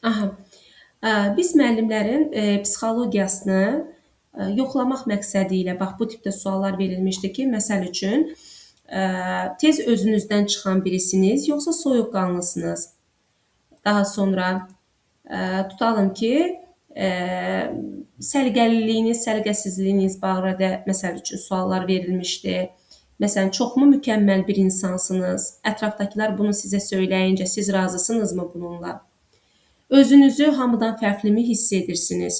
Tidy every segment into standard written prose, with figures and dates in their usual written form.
Aha. Biz müəllimlərin psixologiyasını yoxlamaq məqsədi ilə bax bu tipdə suallar verilmişdi ki, məsəl üçün, tez özünüzdən çıxan birisiniz, yoxsa soyuqqanlısınız? Daha sonra tutalım ki, səliqəliliyiniz, səliqəsizliyiniz barədə məsəl üçün suallar verilmişdi. Məsələn, çoxmu mükəmməl bir insansınız? Ətrafdakılar bunu sizə söyləyincə siz razısınızmı bununla? Özünüzü hamıdan fərqlimi hiss edirsiniz?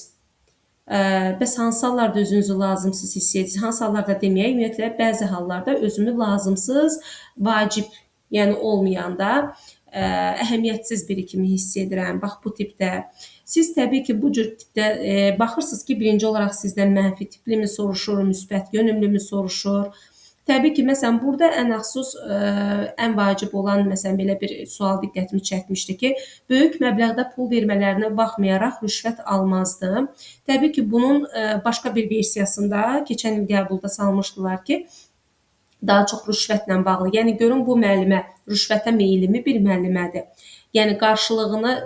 Bəs hansı hallarda özünüzü lazımsız hiss edirsiniz? Hansı hallarda deməyək, ümumiyyətlə bəzi hallarda özümü lazımsız, vacib, yəni olmayanda əhəmiyyətsiz biri kimi hiss edirəm. Bax bu tipdə. Siz təbii ki, bu cür tipdə baxırsınız ki, birinci olaraq sizdən mənfi tiplimi soruşur, müsbət yönümlümü soruşur. Təbii ki, məsələn, burada ən əxsus, ən vacib olan, məsələn, belə bir sual diqqətimi çəkmişdi ki, böyük məbləğdə pul vermələrinə baxmayaraq rüşvət almazdım. Təbii ki, bunun başqa bir versiyasında keçən il qəbulda salmışdılar ki, daha çox rüşvətlə bağlı. Yəni, görün, bu müəllimə rüşvətə meyilli bir müəllimədir. Yəni, qarşılığını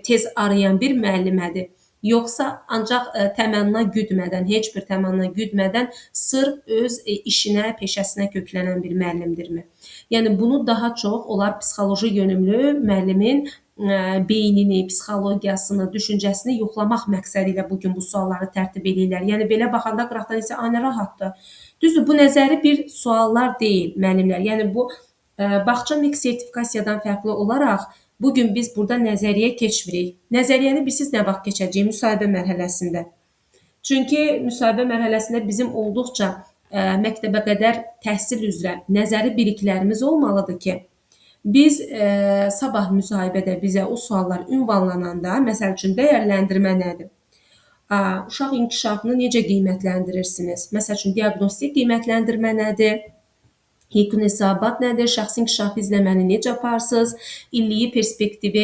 tez arayan bir müəllimədir. Yoxsa ancaq təmənna güdmədən, heç bir təmənna güdmədən sırf öz işinə, peşəsinə köklənən bir müəllimdirmi? Yəni, bunu daha çox onlar psixoloji yönümlü müəllimin beynini, psixologiyasını, düşüncəsini yoxlamaq məqsədi ilə bugün bu sualları tərtib eləyirlər. Yəni, belə baxanda qıraqdan isə nə rahatdır. Düzdür, bu nəzəri bir suallar deyil müəllimlər. Yəni, bu bağça mix sertifikasiyadan fərqli olaraq bugün biz burada nəzəriyyə keçmirik. Nəzəriyyəni biz siz nə vaxt keçəcəyik? Müsahibə mərhələsində. Çünki müsahibə mərhələsində bizim olduqca məktəbə qədər təhsil üzrə nəzəri biliklərimiz olmalıdır ki, biz sabah müsahibədə bizə o suallar ünvanlananda, məsəl üçün, dəyərləndirmə nədir? Uşaq inkişafını necə qiymətləndirirsiniz? Məsəl üçün, diaqnostik qiymətləndirmə nədir? Yekun hesabat nədir? Şəxsi inkişafı izləməni necə aparırsınız? İlliyi perspektivi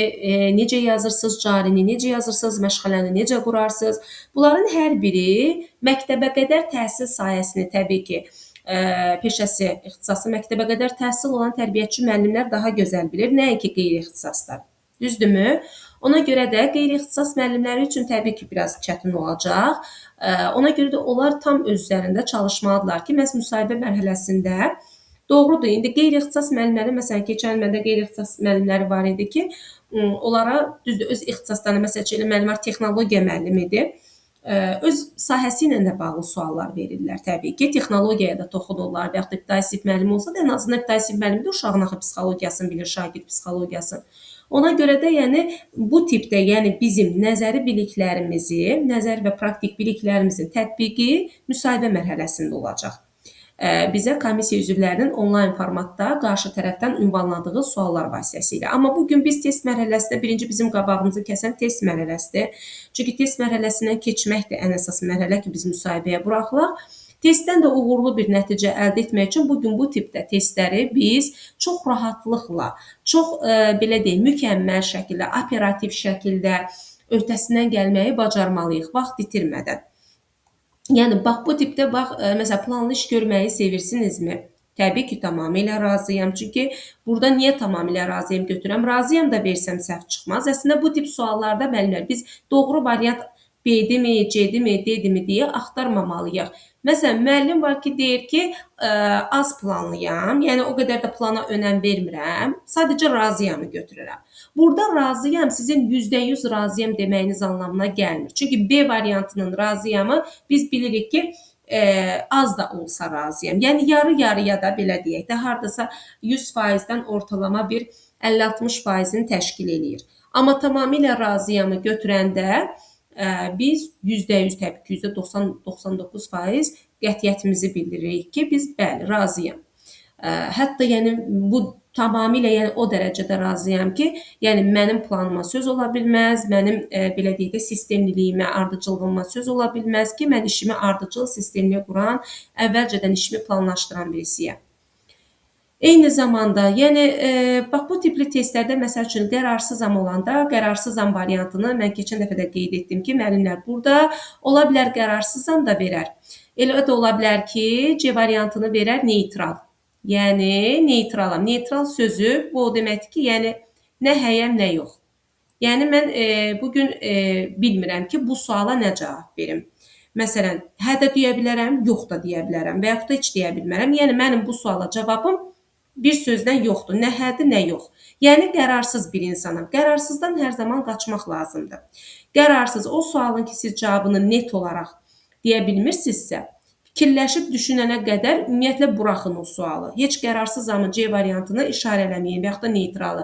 necə yazırsınız? Carini necə yazırsınız? Məşğələni necə qurarsınız? Bunların hər biri məktəbə qədər təhsil sahəsini təbii ki, peşəsi, ixtisası məktəbə qədər təhsil olan tərbiyəçi müəllimlər daha gözəl bilir, nəinki qeyri-ixtisaslar. Düzdürmü? Ona görə də qeyri-ixtisas müəllimləri üçün təbii ki, biraz çətin olacaq. Ona görə də onlar tam öz üzərində çalışmalıdırlar ki, məhz müsahibə mərhələsində. Doğrudur, indi qeyri-ixtisas müəllimləri, məsələn, keçən il məndə qeyri-ixtisas müəllimləri var idi ki, onlara düzdür, öz ixtisaslarına, məsəl üçün, elə müəllim var, texnologiya müəllimidir, öz sahəsi ilə də bağlı suallar verirlər təbii ki, texnologiyaya da toxunurlar və yaxud da ibtidai sinif müəllimi olsa da, ən azından ibtidai sinif müəllimi də uşağın axı psixologiyasını bilir, şagird psixologiyasını. Ona görə də, yəni, bu tipdə, yəni bizim nəzəri biliklərimizi, nəzəri və praktik biliklərimizin tətbiqi müsahibə mərhələsində olacaq. Bizə komissiya üzvlərinin onlayn formatda qarşı tərəfdən ünvanladığı suallar vasitəsilə. Amma bugün biz test mərhələsində birinci bizim qabağımızı kəsən test mərhələsidir. Çünki test mərhələsindən keçməkdir ən əsas mərhələ ki, biz müsahibəyə buraxılaq. Testdən də uğurlu bir nəticə əldə etmək üçün bugün bu tipdə testləri biz çox rahatlıqla, çox belə deyim, mükəmməl şəkildə, operativ şəkildə öhdəsindən gəlməyi bacarmalıyıq, vaxt itirmədən. Yəni, bax, bu tipdə, bax, məsələn, planlı iş görməyi sevirsinizmi? Təbii ki, tamamilə razıyam. Çünki burada niyə tamamilə razıyam götürəm? Razıyam da versəm səhv çıxmaz. Əslində, bu tip suallarda, müəllimlər, biz doğru variant B-dimi, C-dimi, D-dimi deyə axtarmamalıyıq. Məsələn, müəllim var ki, deyir ki, az planlıyam, yəni o qədər də plana önəm vermirəm, sadəcə razıyamı götürürəm. Burada razıyam sizin %100 razıyam deməyiniz anlamına gəlmir. Çünki B variantının razıyamı biz bilirik ki, az da olsa razıyam. Yəni yarı-yarıya da belə deyək də, hardasa 100%-dən ortalama bir 50-60%-ni təşkil eləyir. Amma tamamilə razıyamı götürəndə biz %100 təbii ki, %90-99% qətiyyətimizi bildiririk ki, biz bəli, razıyam. Hətta yəni bu tamamilə yəni o dərəcədə razıyam ki, yəni mənim planıma söz ola bilməz, mənim belə deyək də sistemliliyimə, ardıcıllığıma söz ola bilməz ki, mən işimi ardıcıl sistemli quran, əvvəlcədən işimi planlaşdıran birisiyəm. Eyni zamanda, yəni bax bu tipli testlərdə məsəl üçün qərarsızam olanda, qərarsızam variantını mən keçən dəfə də qeyd etdim ki, müəllimlər burada ola bilər qərarsızam da verər. Elə də ola bilər ki, C variantını verər neytral. Yəni neytralam. Neytral sözü bu o deməkdir ki, yəni nə həyəm, nə yox. Yəni mən bu gün bilmirəm ki, bu suala nə cavab verim. Məsələn, hə də deyə bilərəm, yox da deyə bilərəm və yaxud da heç deyə bilmərəm. Yəni mənim bu suala cavabım bir sözlə yoxdur. Nə hədir, nə yox. Yəni qərarsız bir insanam. Qərarsızdan hər zaman qaçmaq lazımdır. Qərarsız o sualın ki, siz cavabını net olaraq deyə bilmirsinizsə, fikirləşib düşünənə qədər ümumiyyətlə buraxın o sualı. Heç qərarsızamı C variantını işarələməyin və yaxud da neytralı.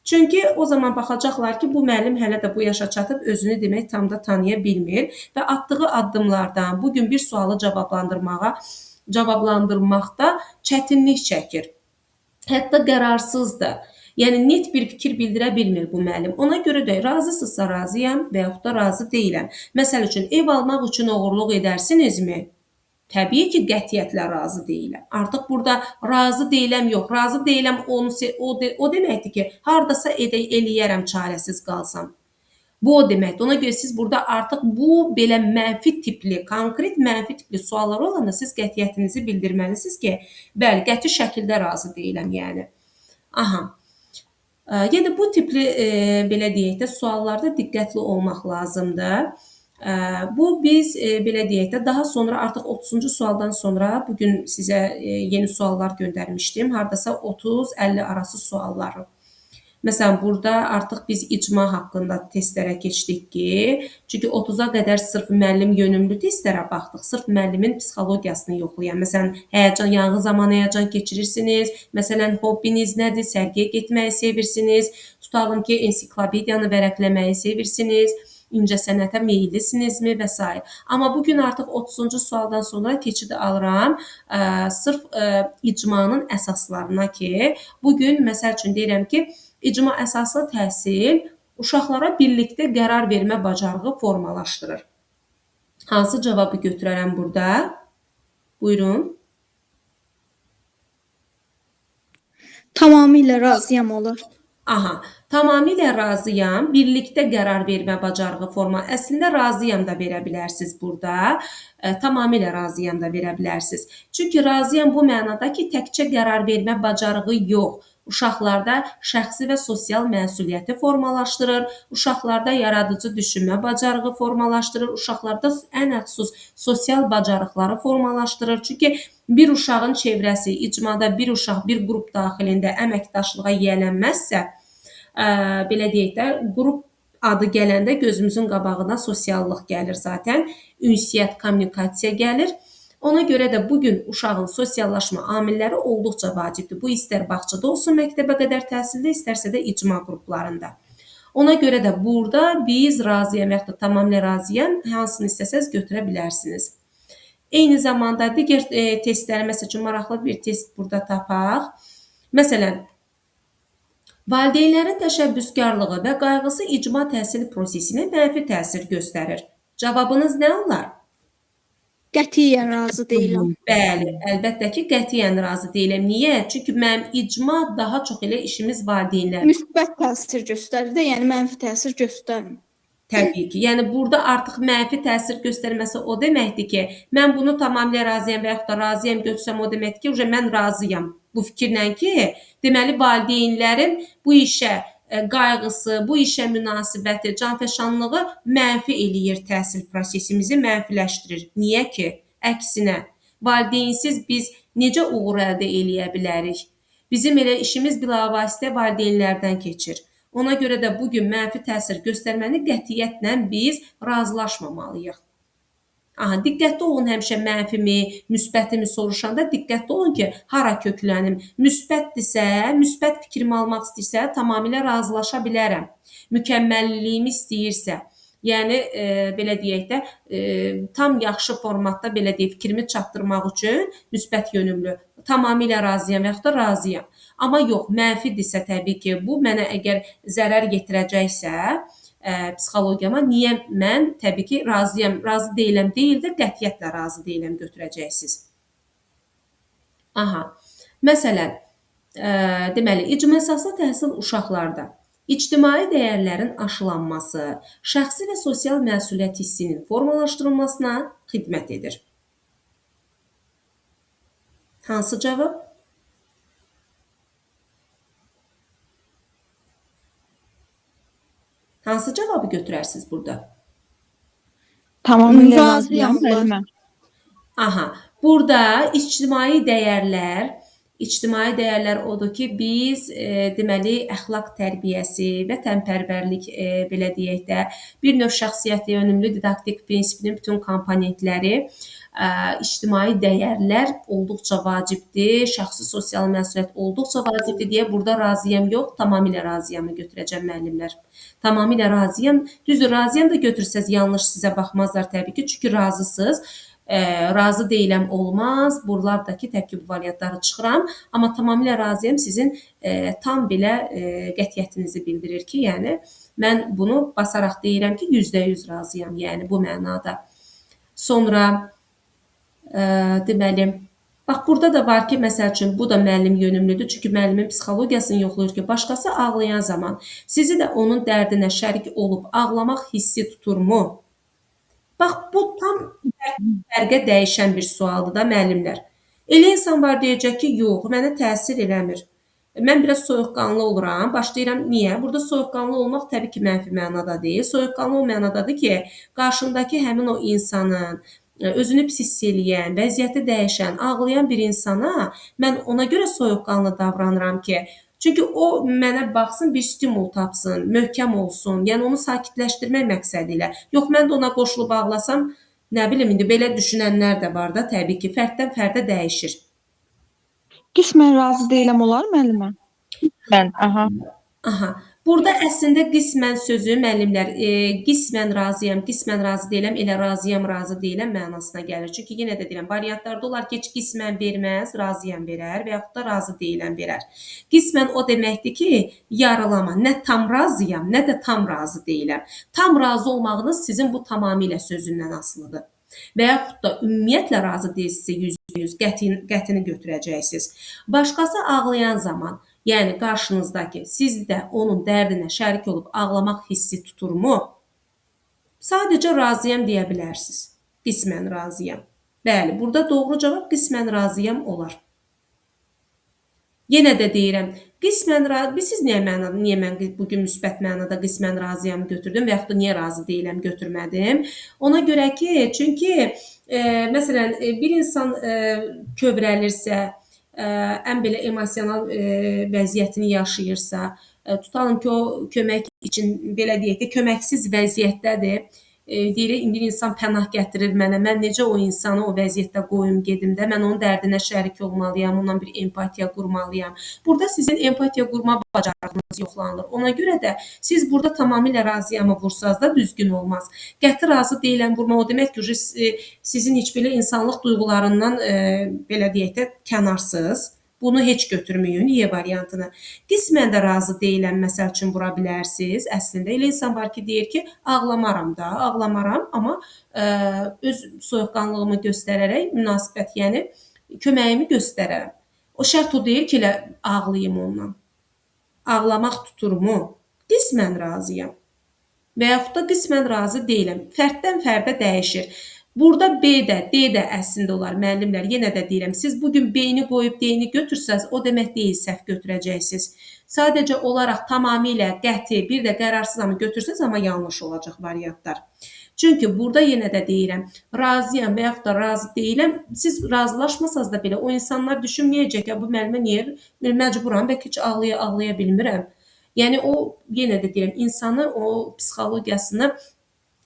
Çünki o zaman baxacaqlar ki, bu müəllim hələ də bu yaşa çatıb özünü demək tam da tanıya bilmir və atdığı addımlardan bu gün bir sualı cavablandırmaqda çətinlik çəkir. Hətta qərarsızdır. Yəni net bir fikir bildirə bilmir bu müəllim. Ona görə də razısınızsa razıyam və yaxud da razı deyiləm. Məsəl üçün, ev almaq üçün oğurluq edərsinizmi? Təbii ki, qətiyyətlə razı deyiləm. Artıq burada razı deyiləm yox, razı deyiləm onu o deməkdir ki, hardasa eləyərəm çarəsiz qalsam. Bu o deməkdir. Ona görə siz burada artıq bu belə mənfi tipli, konkret mənfi tipli suallar olanda siz qətiyyətinizi bildirməlisiniz ki, bəli, qəti şəkildə razı deyiləm, yəni. Aha. Yəni bu tipli belə deyək də suallarda diqqətli olmaq lazımdır. Bu biz belə deyək də daha sonra artıq 30-cu sualdan sonra bugün sizə yeni suallar göndərmişdim. Hardasa 30-50 arası sualları. Məsələn, burada artıq biz icma haqqında testlərə keçdik ki, çünki 30-a qədər sırf müəllim yönümlü testlərə baxdıq, sırf müəllimin psixologiyasını yoxlayan. Məsələn, həyəcan, yanğı zamanı həyəcan keçirirsiniz, məsələn, hobbiniz nədir, sərgiyə getməyi sevirsiniz, tutalım ki, ensiklopediyanı vərəqləməyi sevirsiniz, incəsənətə meyillisinizmi və s. Amma bugün artıq 30-cu sualdan sonra keçid alıram sırf icmanın əsaslarına ki, bugün məsəl üçün deyirəm ki, icma əsaslı təhsil uşaqlara birlikdə qərar vermə bacarığı formalaşdırır. Hansı cavabı götürərəm burada? Buyurun. Tamamilə razıyam olur. Aha, tamamilə razıyam. Birlikdə qərar vermə bacarığı forma. Əslində razıyam da verə bilərsiniz burada. Tamamilə razıyam da verə bilərsiniz. Çünki razıyam bu mənada ki, təkcə qərar vermə bacarığı yox. Uşaqlarda şəxsi və sosial məsuliyyəti formalaşdırır, uşaqlarda yaradıcı düşünmə bacarığı formalaşdırır, uşaqlarda ən əxsus sosial bacarıqları formalaşdırır. Çünki bir uşağın çevrəsi, icmada bir uşaq bir qrup daxilində əməkdaşlığa yiyələnməzsə, belə deyək də, qrup adı gələndə gözümüzün qabağına sosiallıq gəlir zaten, ünsiyyət, kommunikasiya gəlir. Ona görə də bugün uşağın sosiallaşma amilləri olduqca vacibdir. Bu istər bağçada olsun, məktəbə qədər təhsildə, istərsə də icma qruplarında. Ona görə də burada biz razıyam, yaxud da tamamilə razıyam, hansını istəsəz götürə bilərsiniz. Eyni zamanda digər testləri, məsəl üçün, maraqlı bir test burada tapaq. Məsələn, valideynlərin təşəbbüskarlığı və qayğısı icma təhsil prosesinə mənfi təsir göstərir. Cavabınız nə olar? Qətiyyən razı deyiləm. Bəli, əlbəttə ki, qətiyyən razı deyiləm. Niyə? Çünki mənim icma daha çox elə işimiz valideynlər. Müsbət təsir göstərir də, yəni mənfi təsir göstərmir. Təbii ki. Yəni burada artıq mənfi təsir göstərməsi o deməkdir ki, mən bunu tamamilə razıyam və yaxud da razıyam götürsəm o deməkdir ki, uje mən razıyam bu fikirlə ki, deməli valideynlərin bu işə qayğısı, bu işə münasibəti, canfəşanlığı mənfi eləyir təhsil prosesimizi, mənfiləşdirir. Niyə ki? Əksinə, valideynsiz biz necə uğur əldə eləyə bilərik? Bizim elə işimiz bilavasitə valideynlərdən keçir. Ona görə də bugün mənfi təsir göstərməni qətiyyətlə biz razılaşmamalıyıq. Aha, diqqətli olun həmişə mənfimi, müsbətimi soruşanda diqqətli olun ki, hara köklənim. Müsbətdirsə, müsbət fikrimi almaq istəyirsə, tamamilə razılaşa bilərəm. Mükəmməlliyimi istəyirsə, yəni belə deyək də, tam yaxşı formatda belə deyək, fikrimi çatdırmaq üçün müsbət yönümlü tamamilə razıyam və yaxud da razıyam. Amma yox, mənfidirsə təbii ki, bu mənə əgər zərər yetirəcəksə, psixologiyama, niyə mən təbii ki, razıyam, razı deyiləm deyil də qətiyyətlə razı deyiləm götürəcəksiniz. Aha, məsələn, deməli, icma əsaslı təhsil uşaqlarda ictimai dəyərlərin aşılanması, şəxsi və sosial məsuliyyət hissinin formalaşdırılmasına xidmət edir. Hansı cavab? Hansı cavabı götürərsiniz burada? Tamamilə Razıyam razıyam olar. müəllimə. Aha, burada ictimai dəyərlər, ictimai dəyərlər odur ki, biz deməli əxlaq tərbiyəsi, vətənpərvərlik, belə deyək də, bir növ şəxsiyyət yönümlü didaktik prinsipinin bütün komponentləri, ictimai dəyərlər olduqca vacibdir, şəxsi sosial məsuliyyət olduqca vacibdir deyə burada razıyam yox, tamamilə razıyamı götürəcəm müəllimlər. Tamamilə razıyam. Düzdür, razıyam da götürsəz yanlış sizə baxmazlar təbii ki, çünki razısınız. Razı deyiləm olmaz. Buralardakı təbii ki, bu variantları çıxıram. Amma tamamilə razıyam sizin tam belə qətiyyətinizi bildirir ki, yəni mən bunu basaraq deyirəm ki, 100% razıyam, yəni bu mənada. Sonra deməli, bax burada da var ki, məsəl üçün bu da müəllim yönümlüdür. Çünki müəllimin psixologiyasını yoxlayır ki, başqası ağlayan zaman sizi də onun dərdinə şərik olub ağlamaq hissi tuturmu? Bax, bu tam fərqə dəyişən bir sualdır da müəllimlər. Elə insan var deyəcək ki, yox, mənə təsir eləmir. Mən biraz soyuqqanlı oluram. Başlayıram, niyə? Burada soyuqqanlı olmaq təbii ki, mənfi mənada deyil. Soyuqqanlı o mənadadır ki, qarşındakı həmin o insanın, özünü pis hiss eləyən, vəziyyəti dəyişən, ağlayan bir insana mən ona görə soyuqqanlı davranıram ki, çünki o mənə baxsın, bir stimul tapsın, möhkəm olsun, yəni onu sakitləşdirmək məqsədi ilə. Yox, mən də ona qoşulub ağlasam, nə bilim, indi belə düşünənlər də var da, təbii ki, fərddən fərdə dəyişir. Qismən razı deyiləm olar müəllimə? Mən, aha. Aha. Burada əslində qismən sözü müəllimlər, qismən razıyam, qismən razı deyiləm, elə razıyam, razı deyiləm mənasına gəlir. Çünki yenə də deyirəm, variantlarda olar ki, heç qismən verməz, razıyam verər və yaxud da razı deyiləm verər. Qismən o deməkdir ki, yarılama, nə tam razıyam, nə də tam razı deyiləm. Tam razı olmağınız sizin bu tamamilə sözündən asılıdır. Və yaxud da ümumiyyətlə razı deyilsinizsə 100% qətini götürəcəksiniz. Başqası ağlayan zaman, yəni qarşınızdakı siz də onun dərdinə şərik olub ağlamaq hissi tuturmu? Sadəcə razıyam deyə bilərsiniz. Qismən razıyam. Bəli, burada doğru cavab qismən razıyam olar. Yenə də deyirəm, qismən siz niyə mənada, niyə mən bugün müsbət mənada qismən razıyam götürdüm və yaxud da niyə razı deyiləm götürmədim? Ona görə ki, çünki məsələn, bir insan kövrəlirsə, ən belə emosional vəziyyətini yaşayırsa, tutalım ki, o kömək üçün, belə deyək də, köməksiz vəziyyətdədir. Deyirik, indi insan pənah gətirir mənə, mən necə o insanı o vəziyyətdə qoyum gedim də, mən onun dərdinə şərik olmalıyam, onunla bir empatiya qurmalıyam. Burada sizin empatiya qurma bacarığınız yoxlanılır. Ona görə də siz burada tamamilə razıyamı vursaz da düzgün olmaz. Qəti razı deyiləm vurma, o demək ki, sizin heç belə insanlıq duyğularından, belə deyək də, kənarsız. Bunu heç götürməyin, Y variantını. Qismən də razı deyiləm, məsəl üçün vura bilərsiniz. Əslində elə insan var ki, deyir ki, ağlamaram da, ağlamaram, amma öz soyuqqanlığımı göstərərək münasibət, yəni köməyimi göstərərəm. O şərt o deyil ki, elə ağlayım ondan. Ağlamaq tuturmu? Qismən razıyam. Və yaxud da qismən razı deyiləm. Fərddən fərdə dəyişir. Burada B də, D də əslində olar müəllimlər. Yenə də deyirəm, siz bugün B-ni qoyub D-ni götürsəz, o demək deyil səhv götürəcəksiniz. Sadəcə olaraq tamamilə qəti, bir də qərarsız amma götürsəz, amma yanlış olacaq variantlar. Çünki burada yenə də deyirəm, razıyam və yaxud da razı deyiləm. Siz razılaşmasanız da belə o insanlar düşünməyəcək ki, bu müəllimə niyə məcburam, bəlkə heç ağlaya bilmirəm. Yəni o, yenə də deyirəm, insanı, o psixologiyasını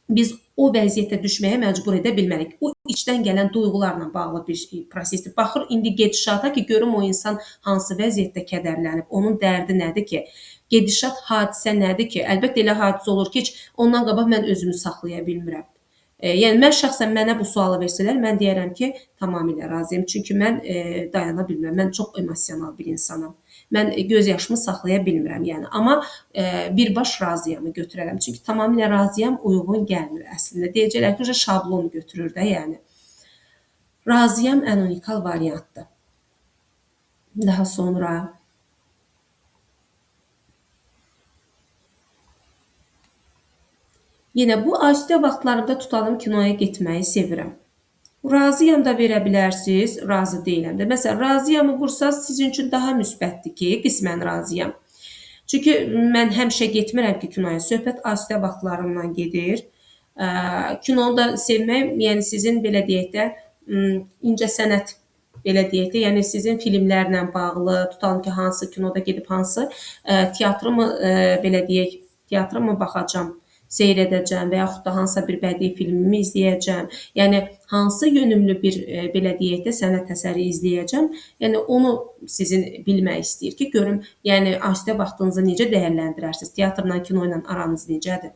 biz o vəziyyətə düşməyə məcbur edə bilmərik. O içdən gələn duyğularla bağlı bir prosesdir. Baxır indi gedişata ki, görüm o insan hansı vəziyyətdə kədərlənib, onun dərdi nədir ki, gedişat hadisə nədir ki, əlbəttə elə hadisə olur ki, heç ondan qabaq mən özümü saxlaya bilmirəm. Yəni mən şəxsən mənə bu sualı versələr, mən deyərəm ki, tamamilə razıyam. Çünki mən dayana bilmirəm. Mən çox emosional bir insanam. Mən göz yaşımı saxlaya bilmirəm, yəni. Amma birbaş razıyamı götürərəm. Çünki tamamilə razıyam uyğun gəlmir əslində. Deyəcəklər ki, şablon götürür də, yəni. Razıyam ən unikal variantdır. Daha sonra yenə bu asudə vaxtlarımda tutalım kinoya getməyi sevirəm. Razıyam da verə bilərsiniz, razı deyiləm də. Məsələn, razıyamı vursaz sizin üçün daha müsbətdir ki, qismən razıyam. Çünki mən həmişə getmirəm ki, kinoya. Söhbət asudə vaxtlarımdan gedir. Kinonu da sevmək, yəni sizin belə deyək də, incə sənət belə deyək də, yəni sizin filmlərlə bağlı, tutalım ki, hansı kinoda gedib hansı teatrı mı, belə deyək, teatra mı baxacam, seyr edəcəm və yaxud da hansısa bir bədii filmimi izləyəcəm. Yəni hansı yönümlü bir belə deyək də sənət əsəri izləyəcəm. Yəni onu sizin bilmək istəyir ki, görüm, yəni asudə vaxtınızı necə dəyərləndirərsiniz? Teatrla, kino ilə aranız necədir?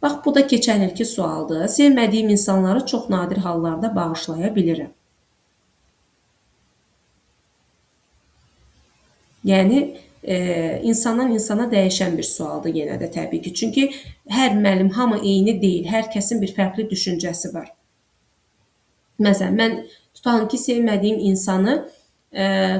Bax, bu da keçən ilki sualdır. Sevmədiyim insanları çox nadir hallarda bağışlaya bilirəm. Yəni insandan insana dəyişən bir sualdır yenə də təbii ki. Çünki hər müəllim, hamı eyni deyil. Hər kəsin bir fərqli düşüncəsi var. Məsələn, mən tutalım ki, sevmədiyim insanı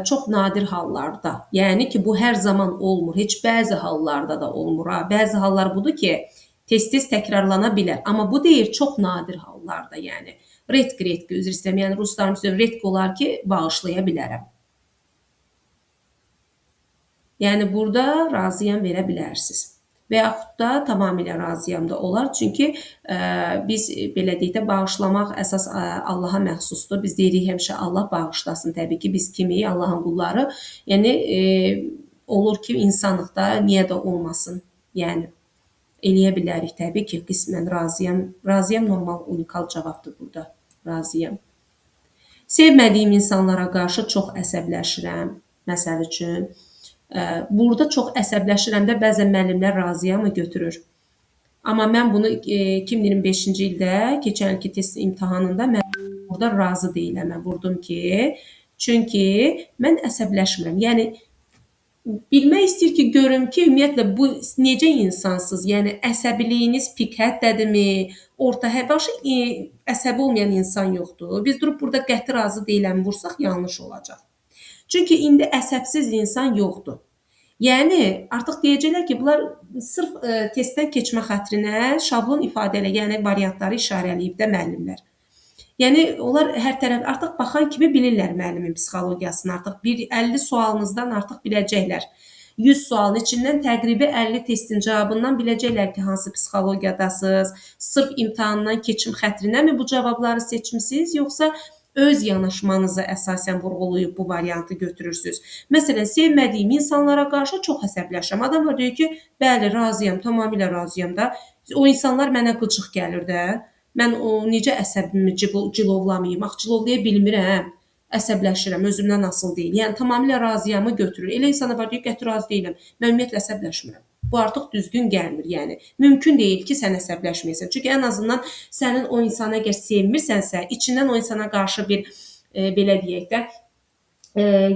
çox nadir hallarda, yəni ki, bu hər zaman olmur, heç bəzi hallarda da olmur. Ha. Bəzi hallar budur ki, tez-tez təkrarlana bilər. Amma bu deyir çox nadir hallarda, yəni. Redk-redk, üzr istəyirəm, yəni rusların sözü redk olar ki, bağışlaya bilərəm. Yəni burada razıyam verə bilərsiniz. Və yaxud da tamamilə razıyam da olar. Çünki biz belə deyək də bağışlamaq əsas Allaha məxsusdur. Biz deyirik həmişə Allah bağışlasın. Təbii ki, biz kimiyik? Allahın qulları. Yəni olur ki, insanlıqda niyə də olmasın. Yəni eləyə bilərik təbii ki, qismən razıyam. Razıyam normal, unikal cavabdır burada. Razıyam. Sevmədiyim insanlara qarşı çox əsəbləşirəm. Məsəl üçün. Burada çox əsəbləşirəm də bəzən müəllimlər razıyamı götürür. Amma mən bunu 2025-ci ildə keçən ilki test imtahanında mən burada razı deyiləm. Mən vurdum ki, çünki mən əsəbləşmirəm. Yəni bilmək istəyir ki, görüm ki, ümumiyyətlə bu necə insansınız? Yəni əsəbiliyiniz pik həddədirmi? Orta hədd, başı əsəbi olmayan insan yoxdur. Biz durub burada qəti razı deyiləm vursaq yanlış olacaq. Çünki indi əsəbsiz insan yoxdur. Yəni artıq deyəcəklər ki, bunlar sırf testdən keçmə xətrinə şablon ifadə elə, yəni variantları işarələyib də müəllimlər. Yəni onlar hər tərəf artıq baxan kimi bilirlər müəllimin psixologiyasını, artıq bir 50 sualınızdan artıq biləcəklər. 100 sualın içindən təqribi 50 testin cavabından biləcəklər ki, hansı psixologiyadasınız, sırf imtahandan keçim xətrinə mi bu cavabları seçmisiniz, yoxsa öz yanaşmanızı əsasən vurğulayıb bu variantı götürürsünüz. Məsələn, sevmədiyim insanlara qarşı çox əsəbləşirəm. Adam var deyir ki, bəli, razıyam, tamamilə razıyam da. O insanlar mənə qıcıq gəlir də. Mən o necə əsəbimi cilovlamayım, ax, cilovlaya bilmirəm, əsəbləşirəm, özümdən asılı deyil. Yəni, tamamilə razıyamı götürür. Elə insana var deyir, qəti razı deyiləm, mən ümumiyyətlə əsəbləşmirəm. Bu artıq düzgün gəlmir, yəni. Mümkün deyil ki, sən əsəbləşməyəsən. Çünki ən azından sənin o insanı əgər sevmirsənsə, içindən o insana qarşı bir, belə deyək də,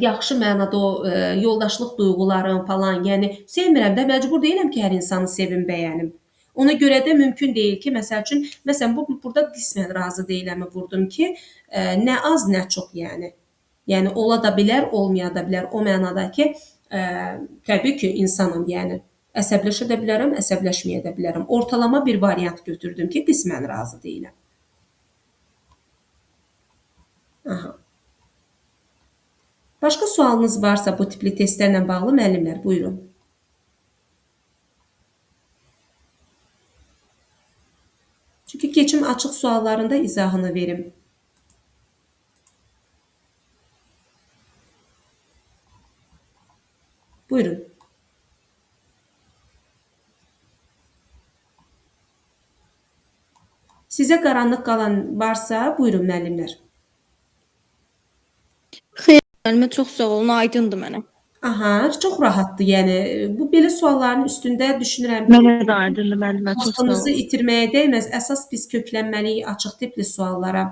yaxşı mənada o yoldaşlıq duyğularım falan, yəni sevmirəm də, məcbur deyiləm ki, hər insanı sevim, bəyənim. Ona görə də mümkün deyil ki, məsəl üçün, məsələn, bu, burada qismən razı deyiləmi vurdum ki, nə az, nə çox, yəni. Yəni, ola da bilər, olmaya da bilər. O mənada ki, təbii ki, insanam, yəni. Əsəbləşə də bilərəm, əsəbləşməyə də bilərəm. Ortalama bir variant götürdüm ki, qismən razı deyiləm. Aha. Başqa sualınız varsa bu tipli testlərlə bağlı müəllimlər, buyurun. Çünki keçim açıq suallarında izahını verim. Buyurun. Sizə qaranlıq qalan varsa, buyurun müəllimlər. Xeyr, müəllimə, çox sağ olun, aydındır mənə. Aha, çox rahatdır. Yəni bu belə sualların üstündə düşünürəm ki, Mənə də aydındır müəllimə, çox sağ vaxtınızı olun. itirməyə dəyməz. Əsas biz köklənməliyik açıq tipli suallara.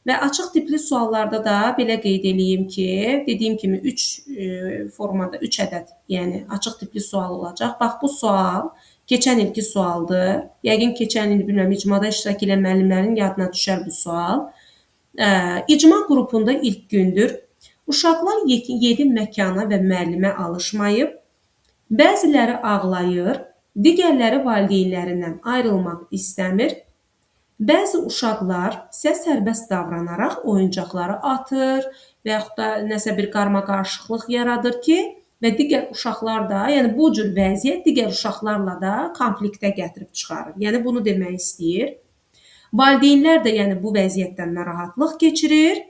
Və açıq tipli suallarda da belə qeyd eləyim ki, dediyim kimi 3 formada 3 ədəd, yəni açıq tipli sual olacaq. Bax bu sual keçən ilki sualdır. Yəqin keçən il bilmirəm icmada iştirak edən müəllimlərin yadına düşər bu sual. İcma qrupunda ilk gündür. Uşaqlar yeni məkana və müəllimə alışmayıb. Bəziləri ağlayır, digərləri valideynlərindən ayrılmaq istəmir. Bəzi uşaqlar isə sərbəst davranaraq oyuncaqları atır və yaxud da nəsə bir qarmaqarışıqlıq yaradır ki, və digər uşaqlar da, yəni bu cür vəziyyət digər uşaqlarla da konfliktə gətirib çıxarır. Yəni bunu demək istəyir. Valideynlər də yəni bu vəziyyətdən narahatlıq keçirir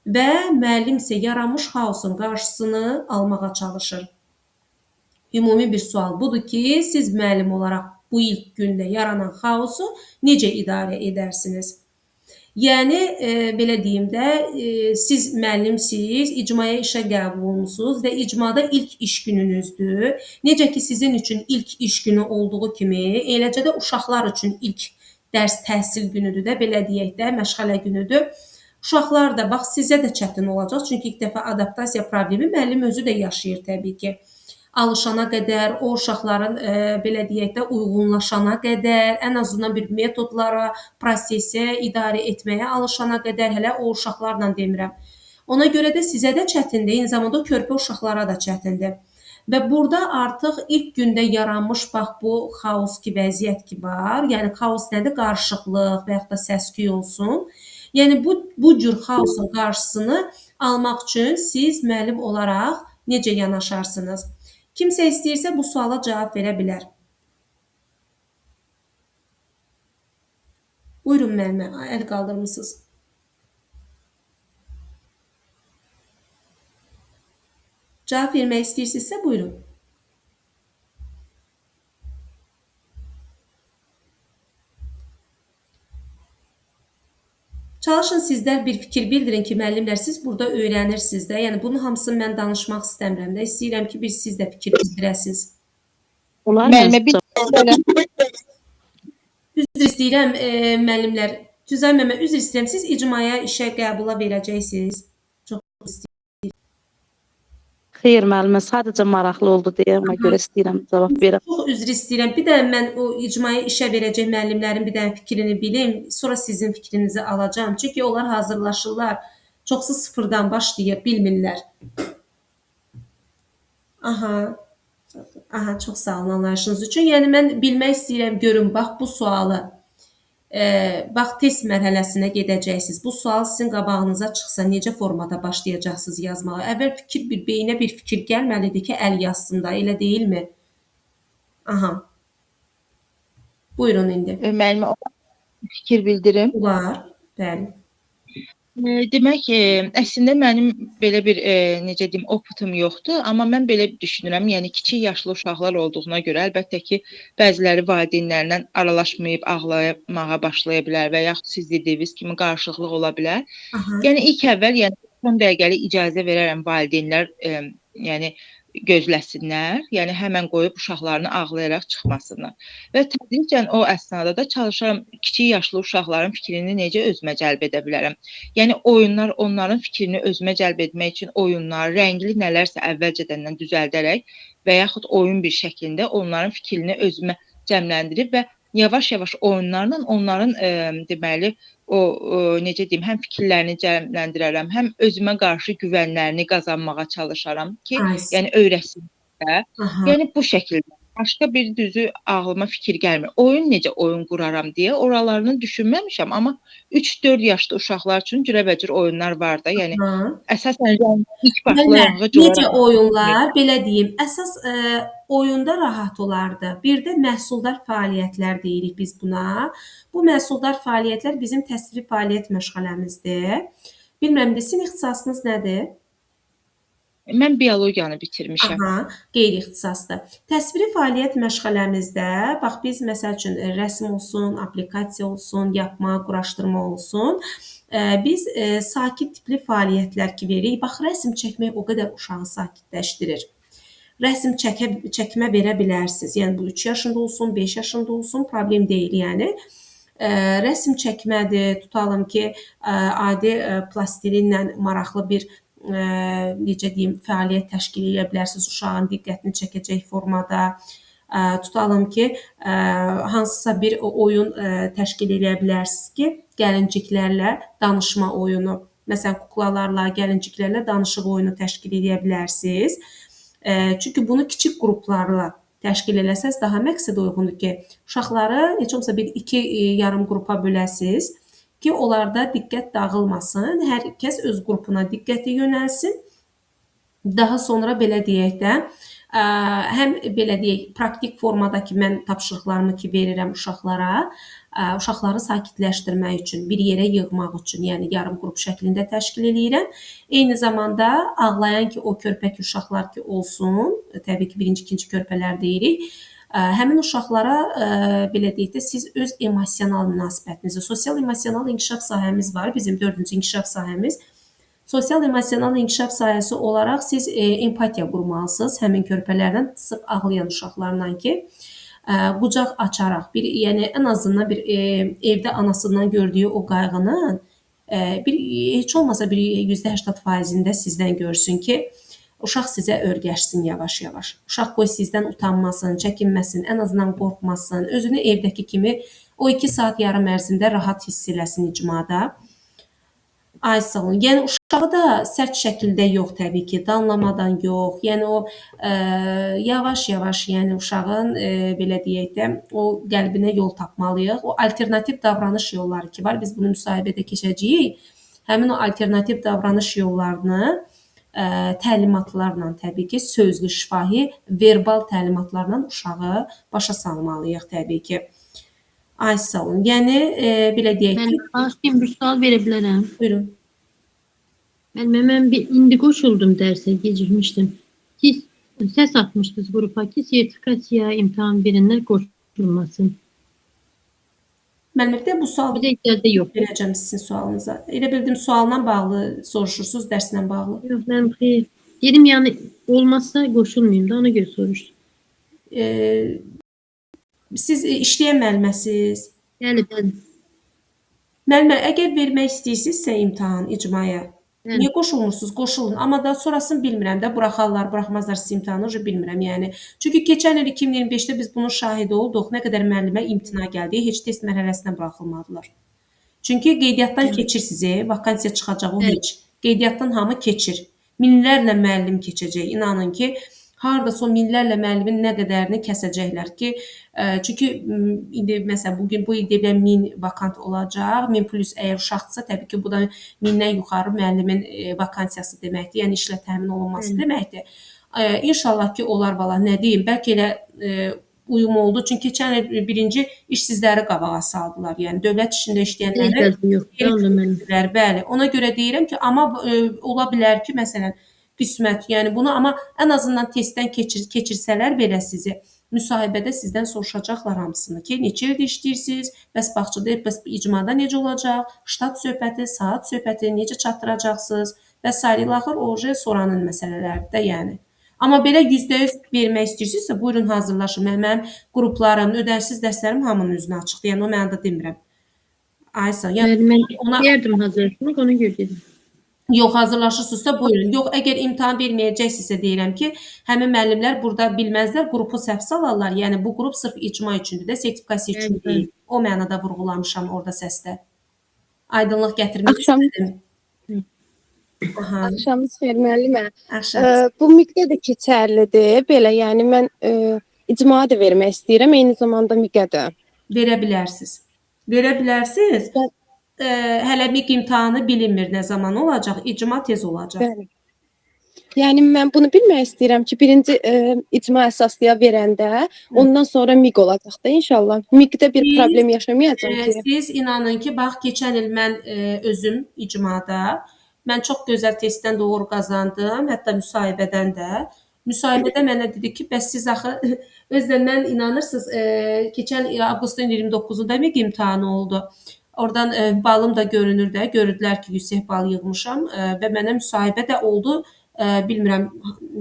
və müəllim isə yaranmış xaosun qarşısını almağa çalışır. Ümumi bir sual budur ki, siz müəllim olaraq bu ilk gündə yaranan xaosu necə idarə edərsiniz? Yəni, belə deyim də, siz müəllimsiz, icmaya işə qəbul olunmusunuz və icmada ilk iş gününüzdür. Necə ki, sizin üçün ilk iş günü olduğu kimi, eləcə də uşaqlar üçün ilk dərs təhsil günüdür də, belə deyək də, məşğələ günüdür. Uşaqlar da, bax, sizə də çətin olacaq, çünki ilk dəfə adaptasiya problemi müəllim özü də yaşayır təbii ki. Alışana qədər, o uşaqların, belə deyək də, uyğunlaşana qədər, ən azından bir metodlara, prosesə, idarə etməyə alışana qədər, hələ o uşaqlarla demirəm. Ona görə də sizə də çətindir, eyni zamanda o körpə uşaqlara da çətindir. Və burada artıq ilk gündə yaranmış, bax, bu xaos ki, vəziyyət ki var, yəni xaos nədir? Qarışıqlıq və yaxud da səs-küy olsun. Yəni bu cür xaosun qarşısını almaq üçün siz müəllim olaraq necə yanaşarsınız? Kimsə istəyirsə bu suala cavab verə bilər. Buyurun müəllimə, əl qaldırmısınız. Cavab vermək istəyirsinizsə buyurun. Çalışın sizlər bir fikir bildirin ki, müəllimlər, siz burada öyrənirsiniz də. Yəni bunun hamısını mən danışmaq istəmirəm də. İstəyirəm ki, bir siz də fikir bildirəsiniz. Olar Müəllimə bir üzr istəyirəm, müəllimlər. Tüzay müəllimə, üzr istəyirəm. Siz icmaya işə qəbula verəcəksiniz. Çox istəyirəm. Xeyr müəllimə, sadəcə maraqlı oldu deyə ona görə istəyirəm cavab verəm. Çox üzr istəyirəm. Bir də mən o icmaya işə verəcək müəllimlərin bir dənə fikrini bilim, sonra sizin fikrinizi alacağam. Çünki onlar hazırlaşırlar. Çoxsu sıfırdan başlayır, bilmirlər. Aha. Aha, çox sağ olun anlayışınız üçün. Yəni mən bilmək istəyirəm, görün, bax bu sualı. Bax, test mərhələsinə gedəcəksiniz. Bu sual sizin qabağınıza çıxsa, necə formada başlayacaqsınız yazmağa? Əvvəl fikir, bir beynə bir fikir gəlməlidir ki, əl yazsın da, elə deyilmi? Aha. Buyurun indi. Müəllimə, fikir bildirim. Olar, bəli. Demək, əslində mənim belə bir, necə deyim, oputum yoxdur, amma mən belə düşünürəm, yəni kiçik yaşlı uşaqlar olduğuna görə əlbəttə ki, bəziləri valideynlərindən aralaşmayıb ağlamağa başlaya bilər və yaxud siz dediyiniz kimi qarışıqlıq ola bilər. Aha. Yəni ilk əvvəl, yəni 10 dəqiqəlik icazə verərəm valideynlər, yəni gözləsinlər, yəni həmən qoyub uşaqlarını ağlayaraq çıxmasınlar. Və tədricən o əsnada da çalışaram kiçik yaşlı uşaqların fikrini necə özümə cəlb edə bilərəm. Yəni oyunlar, onların fikrini özümə cəlb etmək üçün oyunlar, rəngli nələrsə əvvəlcədən düzəldərək və yaxud oyun bir şəklində onların fikrini özümə cəmləndirib və yavaş-yavaş oyunlarla onların deməli o necə deyim, həm fikirlərini cəmləndirərəm, həm özümə qarşı güvənlərini qazanmağa çalışaram ki, yəni öyrəşsinlər. Yəni bu şəkildə. Başqa bir düzü ağlıma fikir gəlmir. Oyun necə oyun quraram deyə oralarını düşünməmişəm, amma 3-4 yaşlı uşaqlar üçün cürəbəcür oyunlar var da. Yəni əsasən ilk başlanğıc olaraq necə oyunlar, belə deyim, əsas oyunda rahat olardı. Bir də məhsuldar fəaliyyətlər deyirik biz buna. Bu məhsuldar fəaliyyətlər bizim təsviri fəaliyyət məşğələmizdir. Bilmirəm, sizin ixtisasınız nədir? Mən biologiyanı bitirmişəm. Aha, qeyri-ixtisasdır. Təsviri fəaliyyət məşğələmizdə, bax biz məsəl üçün rəsm olsun, aplikasiya olsun, yapma, quraşdırma olsun, biz sakit tipli fəaliyyətlər ki veririk. Bax, rəsm çəkmək o qədər uşağı sakitləşdirir. Rəsm çəkmə verə bilərsiniz. Yəni bu 3 yaşında olsun, 5 yaşında olsun, problem deyil yəni. Rəsm çəkmədir, tutalım ki, adi plastilinlə maraqlı bir necə deyim, fəaliyyət təşkil edə bilərsiniz uşağın diqqətini çəkəcək formada. Tutalım ki, hansısa bir oyun təşkil edə bilərsiniz ki, gəlinciklərlə danışma oyunu. Məsələn, kuklalarla, gəlinciklərlə danışıq oyunu təşkil edə bilərsiniz. Çünki bunu kiçik qruplarla Təşkil eləsəz daha məqsədə uyğundur ki, uşaqları heç olmasa bir iki yarım qrupa böləsiz ki, onlarda diqqət dağılmasın, hər kəs öz qrupuna diqqəti yönəlsin. Daha sonra belə deyək də, həm belə deyək, praktik formadakı mən tapşırıqlarımı ki verirəm uşaqlara, uşaqları sakitləşdirmək üçün, bir yerə yığmaq üçün, yəni yarım qrup şəklində təşkil eləyirəm. Eyni zamanda ağlayan ki, o körpəki uşaqlar ki olsun, təbii ki, birinci, ikinci körpələr deyirik. Həmin uşaqlara belə deyək də, siz öz emosional münasibətinizi, sosial emosional inkişaf sahəmiz var, bizim dördüncü inkişaf sahəmiz. Sosial emosional inkişaf sahəsi olaraq siz empatiya qurmalısınız həmin körpələrlə, sırf ağlayan uşaqlarla ki, qucaq açaraq, bir, yəni ən azından bir evdə anasından gördüyü o qayğının bir heç olmasa bir %80%-ində sizdən görsün ki, uşaq sizə örgəşsin yavaş-yavaş. Uşaq qoy sizdən utanmasın, çəkinməsin, ən azından qorxmasın, özünü evdəki kimi o 2 saat yarım ərzində rahat hiss eləsin icmada. Ay sağ olun. Yəni uşağı da sərt şəkildə yox təbii ki, danlamadan yox. Yəni o yavaş-yavaş, yəni uşağın belə deyək də, o qəlbinə yol tapmalıyıq. O alternativ davranış yolları ki var, biz bunu müsahibədə keçəcəyik. Həmin o alternativ davranış yollarını təlimatlarla təbii ki, sözlü, şifahi, verbal təlimatlarla uşağı başa salmalıyıq təbii ki. Ay sağ olun. Yəni belə deyək ki, Mən bağışlayın, bir sual verə bilərəm. Buyurun. Mən bir indi qoşuldum dərsə, gecikmişdim. Ki səs atmışdınız qrupa ki, sertifikasiya imtahan verənlər qoşulmasın. Müəllim, də bu sual Bizə icazə yox. verəcəm sizin sualınıza. Elə bildim sualla bağlı soruşursunuz, dərslə bağlı. Yox, mənim xeyr. Dedim yəni olmazsa qoşulmayım da, ona görə soruşdum. Siz işləyən müəlliməsiniz. Bəli, bəli. Müəllimə, əgər vermək istəyirsinizsə imtahan icmaya, Bəli. niyə qoşulmursunuz? Qoşulun. Amma da sonrasını bilmirəm də, buraxarlar, buraxmazlar siz imtahanı, uje bilmirəm yəni. Çünki keçən il 2025-də biz bunun şahidi olduq. Nə qədər müəllimə imtina gəldi, heç test mərhələsinə buraxılmadılar. Çünki qeydiyyatdan keçirsiniz, vakansiya çıxacaq o heç. Qeydiyyatdan hamı keçir. Minlərlə müəllim keçəcək. İnanın ki, hardasa o minlərlə müəllimin nə qədərini kəsəcəklər ki, çünki indi məsələn bugün bu il deyə bilərəm 1000 vakant olacaq, 1000 plus əgər uşaqdırsa, təbii ki, bu da 1000-dən yuxarı müəllimin vakansiyası deməkdir, yəni işlə təmin olunması deməkdir. İnşallah ki, olar valla, nə deyim, bəlkə elə uyum oldu. Çünki keçən il birinci işsizləri qabağa saldılar. Yəni dövlət işində işləyənləri geri, bəli. Ona görə deyirəm ki, amma ola bilər ki, məsələn, qismət, yəni bunu amma ən azından testdən keçirsələr belə sizi, müsahibədə sizdən soruşacaqlar hamısını ki, neçə ildir işləyirsiniz, bəs bağçada, bəs icmada necə olacaq, ştat söhbəti, saat söhbəti, necə çatdıracaqsınız və sair ilaxır o soranın məsələlərdir də, yəni. Amma belə %100 vermək istəyirsinizsə, buyurun hazırlaşın. Mənim qruplarım, ödənişsiz dərslərim hamının üzünə açıqdır. Yəni o mənada demirəm. Aysa, yəni mən ona deyərdim hazırlaşmaq, ona görə dedim. Yox, hazırlaşırsınızsa buyurun. Yox, əgər imtahan verməyəcəksinizsə deyirəm ki, həmin müəllimlər burada bilməzlər, qrupu səhv salarlar. Yəni bu qrup sırf icma üçündür də, sertifikasiya üçün deyil. O mənada vurğulamışam orada səsdə. Aydınlıq gətirmək istədim. Axşamınız xeyir müəllimə. Bu MİQ-də də keçərlidir. Belə, yəni mən icma da vermək istəyirəm, eyni zamanda MİQ-ə də. Verə bilərsiniz. Verə bilərsiniz. Hələ MİQ imtahanı bilinmir nə zaman olacaq, icma tez olacaq. Bəli. Yəni mən bunu bilmək istəyirəm ki, birinci icma əsaslıya verəndə, ondan sonra MİQ olacaq da inşallah. MİQ-də bir problem yaşamayacağam ki. Siz inanın ki, bax keçən il mən özüm icmada, mən çox gözəl testdən doğru qazandım, hətta müsahibədən də. Müsahibədə mənə dedi ki, bəs siz axı özlə mən inanırsınız, keçən il avqustun 29-da MİQ imtahanı oldu. Oradan balım da görünür də, görürdülər ki, yüksək bal yığmışam və mənə müsahibə də oldu. Bilmirəm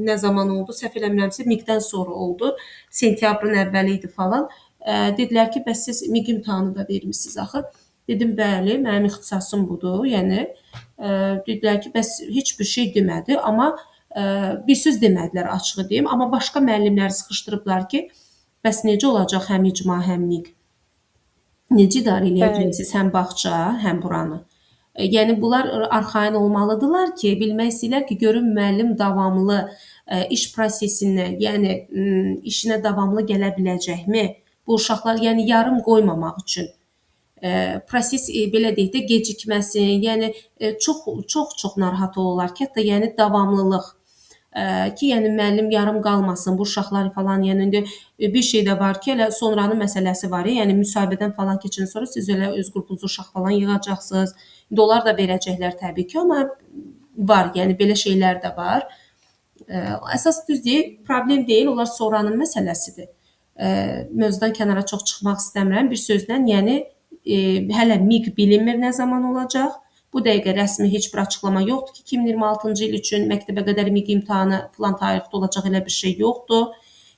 nə zaman oldu, səhv eləmirəmsə MİQ-dən sonra oldu. Sentyabrın əvvəli idi falan. Dedilər ki, bəs siz MİQ imtahanı da vermişsiniz axı. Dedim, bəli, mənim ixtisasım budur. Yəni, dedilər ki, bəs heç bir şey demədi, amma bir söz demədilər, açığı deyim. Amma başqa müəllimləri sıxışdırıblar ki, bəs necə olacaq həm icma, həm MİQ? Necə idarə eləyəcəksiniz həm bağça, həm buranı? Yəni bunlar arxayın olmalıdırlar ki, bilmək istəyirlər ki, görüm müəllim davamlı iş prosesinə, yəni işinə davamlı gələ biləcəkmi? Bu uşaqlar, yəni yarım qoymamaq üçün. Proses belə deyək də gecikməsin, yəni çox narahat olurlar ki, hətta yəni davamlılıq ki, yəni müəllim yarım qalmasın, bu uşaqlar falan, yəni indi bir şey də var ki, elə sonranın məsələsi var, yəni müsahibədən falan keçən sonra siz elə öz qrupunuza uşaq falan yığacaqsınız. İndi onlar da verəcəklər təbii ki, amma var, yəni belə şeylər də var. Əsas düz deyil, problem deyil, onlar sonranın məsələsidir. Mövzudan kənara çox çıxmaq istəmirəm. Bir sözlə, yəni hələ MİQ bilinmir nə zaman olacaq. Bu dəqiqə rəsmi heç bir açıqlama yoxdur ki, 2026-cı il üçün məktəbə qədər MİQ imtahanı filan tarixdə olacaq, elə bir şey yoxdur.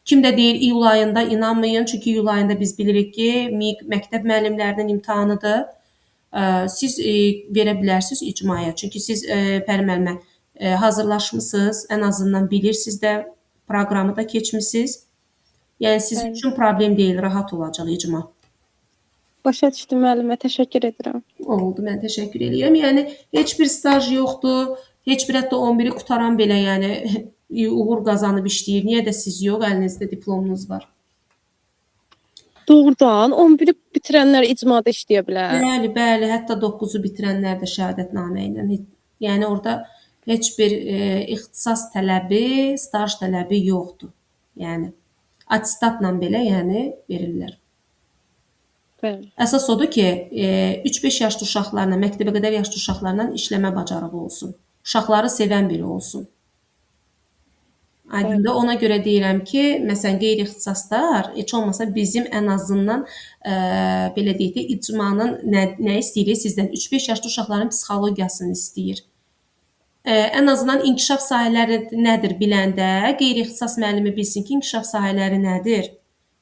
Kim də deyir iyul ayında, inanmayın, çünki iyul ayında biz bilirik ki, MİQ məktəb müəllimlərinin imtahanıdır. Siz verə bilərsiniz icmaya, çünki siz Pəri müəllimə hazırlaşmısınız, ən azından bilirsiniz də, proqramı da keçmisiniz. Yəni sizin üçün problem deyil, rahat olacaq icma. Başa düşdüm müəllimə, təşəkkür edirəm. Oldu, mən təşəkkür eləyirəm. Yəni heç bir staj yoxdur, heç bir hətta 11-i qutaran belə, yəni uğur qazanıb işləyir. Niyə də siz yox, əlinizdə diplomunuz var. Doğrudan 11-i bitirənlər icmada işləyə bilər. Bəli, bəli, hətta 9-u bitirənlər də şəhadətnamə ilə. Yəni orada heç bir ixtisas tələbi, staj tələbi yoxdur. Yəni attestatla belə, yəni verirlər. Bəli. Əsas odur ki, 3-5 yaşlı uşaqlarla, məktəbə qədər yaşlı uşaqlarla işləmə bacarığı olsun. Uşaqları sevən biri olsun. Aydındır? Ona görə deyirəm ki, məsələn, qeyri-ixtisaslar heç olmasa bizim ən azından belə deyək də icmanın nə istəyirik sizdən? 3-5 yaşlı uşaqların psixologiyasını istəyir. Ən azından inkişaf sahələri nədir biləndə, qeyri-ixtisas müəllimi bilsin ki, inkişaf sahələri nədir?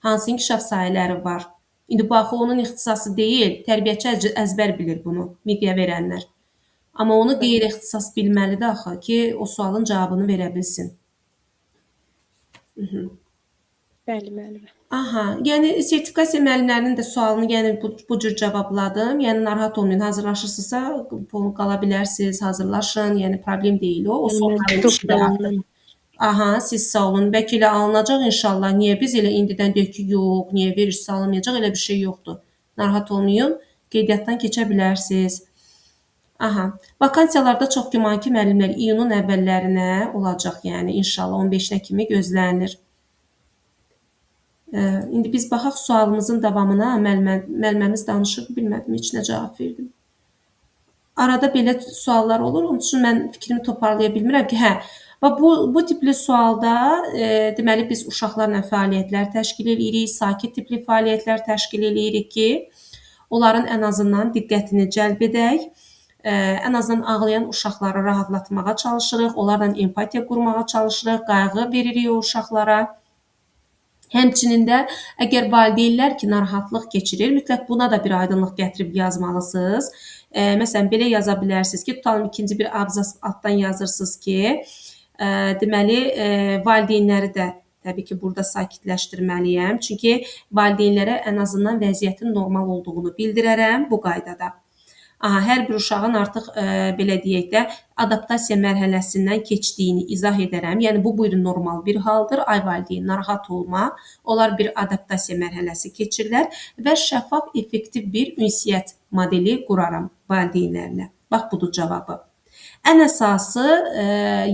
Hansı inkişaf sahələri var? İndi bu axı onun ixtisası deyil, tərbiyəçi əzbər bilir bunu, MİQ-yə verənlər. Amma onu qeyri-ixtisas bilməlidir axı ki, o sualın cavabını verə bilsin. Bəli, müəllimə. Aha, yəni sertifikasiya müəllimlərinin də sualını yəni bu cür cavabladım. Yəni narahat olmayın, hazırlaşırsınızsa qala bilərsiniz, hazırlaşın, yəni problem deyil o. O sualların Çox işidir sağ artıq. olun. Aha, siz sağ olun. Bəlkə elə alınacaq inşallah. Niyə biz elə indidən deyək ki, yox, niyə verirsə alınmayacaq, elə bir şey yoxdur. Narahat olmayın, qeydiyyatdan keçə bilərsiniz. Aha, vakansiyalarda çox güman ki, müəllimlər iyunun əvvəllərinə olacaq, yəni inşallah 15-nə kimi gözlənilir. İndi biz baxaq sualımızın davamına. Müəlliməmiz danışır, bilmədim, heç nə cavab verdim. Arada belə suallar olur, onun üçün mən fikrimi toparlaya bilmirəm ki, hə, bax bu tipli sualda deməli biz uşaqlarla fəaliyyətlər təşkil eləyirik, sakit tipli fəaliyyətlər təşkil eləyirik ki, onların ən azından diqqətini cəlb edək. Ən azından ağlayan uşaqları rahatlatmağa çalışırıq, onlarla empatiya qurmağa çalışırıq, qayğı veririk o uşaqlara. Həmçinin də əgər valideynlər ki, narahatlıq keçirir, mütləq buna da bir aydınlıq gətirib yazmalısınız. Məsələn, belə yaza bilərsiniz ki, tutalım ikinci bir abzas altdan yazırsınız ki, deməli, valideynləri də təbii ki, burada sakitləşdirməliyəm. Çünki valideynlərə ən azından vəziyyətin normal olduğunu bildirərəm bu qaydada. Aha, hər bir uşağın artıq belə deyək də adaptasiya mərhələsindən keçdiyini izah edərəm. Yəni bu bir normal bir haldır. Ay valideyn narahat olma. Onlar bir adaptasiya mərhələsi keçirlər və şəffaf, effektiv bir ünsiyyət modeli quraram valideynlərlə. Bax budur cavabı. Ən əsası,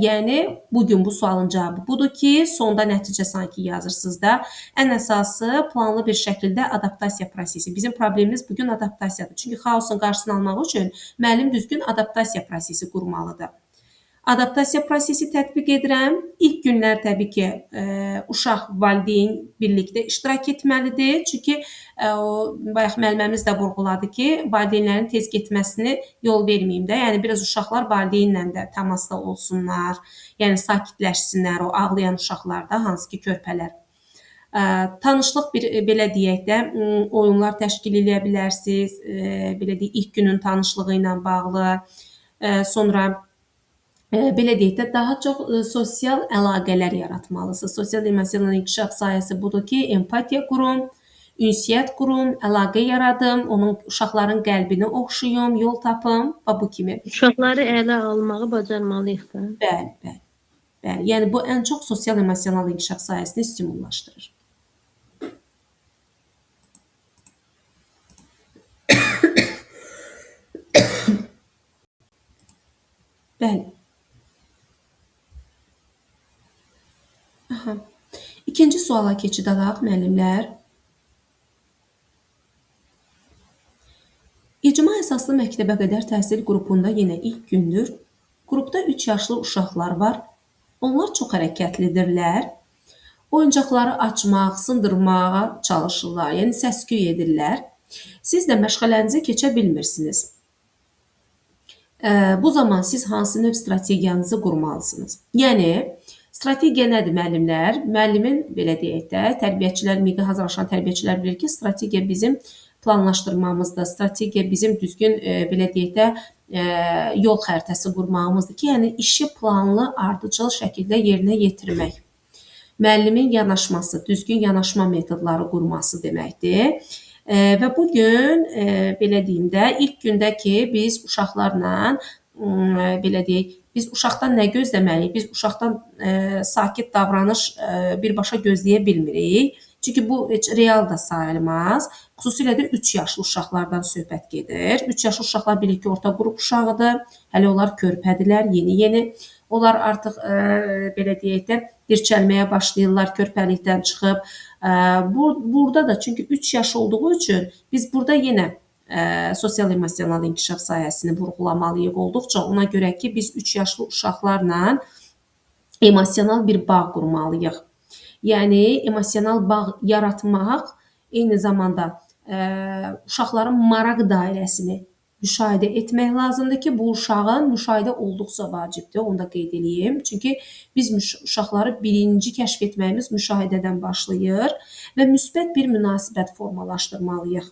yəni bugün bu sualın cavabı budur ki, sonda nəticə sanki yazırsınız da. Ən əsası planlı bir şəkildə adaptasiya prosesi. Bizim problemimiz bugün adaptasiyadır. Çünki xaosun qarşısını almaq üçün müəllim düzgün adaptasiya prosesi qurmalıdır. Adaptasiya prosesi tətbiq edirəm. İlk günlər təbii ki, uşaq, valideyn birlikdə iştirak etməlidir. Çünki o bayaq müəlliməmiz də vurğuladı ki, valideynlərin tez getməsini yol verməyim də. Yəni biraz uşaqlar valideynlə də təmasda olsunlar. Yəni sakitləşsinlər o ağlayan uşaqlar da, hansı ki körpələr. Tanışlıq bir belə deyək də oyunlar təşkil eləyə bilərsiniz. Belə deyək, ilk günün tanışlığı ilə bağlı. Sonra belə deyək də, daha çox sosial əlaqələr yaratmalısınız. Sosial emosional inkişaf sayəsi budur ki, empatiya qurun, Ünsiyyət qurum, əlaqə yaradım, onun uşaqların qəlbini oxşuyum, yol tapım və bu kimi. Uşaqları ələ almağı bacarmalıyıq da. Bəli, bəli. Bəli, yəni bu ən çox sosial emosional inkişaf sahəsini stimullaşdırır. Bəli. Aha. İkinci suala keçid alaq müəllimlər. İcma əsaslı məktəbə qədər təhsil qrupunda yenə ilk gündür. Qrupda 3 yaşlı uşaqlar var. Onlar çox hərəkətlidirlər. Oyuncaqları açmaq, sındırmağa çalışırlar, yəni səs-küy edirlər. Siz də məşğələnizi keçə bilmirsiniz. Bu zaman siz hansı növ strategiyanızı qurmalısınız? Yəni, strategiya nədir müəllimlər? Müəllimin, belə deyək də, tərbiyəçilər, MİQ-ə hazırlaşan tərbiyəçilər bilir ki, strategiya bizim planlaşdırmamızdır, strategiya bizim düzgün, belə deyək də, yol xəritəsi qurmağımızdır ki, yəni işi planlı, ardıcıl şəkildə yerinə yetirmək. Müəllimin yanaşması, düzgün yanaşma metodları qurması deməkdir. Və bugün, belə deyim də, ilk gündə ki, biz uşaqlarla, belə deyək, biz uşaqdan nə gözləməliyik? Biz uşaqdan sakit davranış birbaşa gözləyə bilmirik. Çünki bu heç real da sayılmaz. Xüsusilə də 3 yaşlı uşaqlardan söhbət gedir. 3 yaşlı uşaqlar bilir ki, orta qrup uşağıdır. Hələ onlar körpədirlər, yeni-yeni. Onlar artıq, belə deyək də, dirçəlməyə başlayırlar, körpəlikdən çıxıb. Burada da, çünki 3 yaş olduğu üçün biz burada yenə sosial emosional inkişaf sahəsini vurğulamalıyıq olduqca. Ona görə ki, biz 3 yaşlı uşaqlarla emosional bir bağ qurmalıyıq. Yəni, emosional bağ yaratmaq eyni zamanda uşaqların maraq dairəsini müşahidə etmək lazımdır ki, bu uşağın müşahidə olduqca vacibdir, onu da qeyd eləyim. Çünki biz uşaqları birinci kəşf etməyimiz müşahidədən başlayır və müsbət bir münasibət formalaşdırmalıyıq.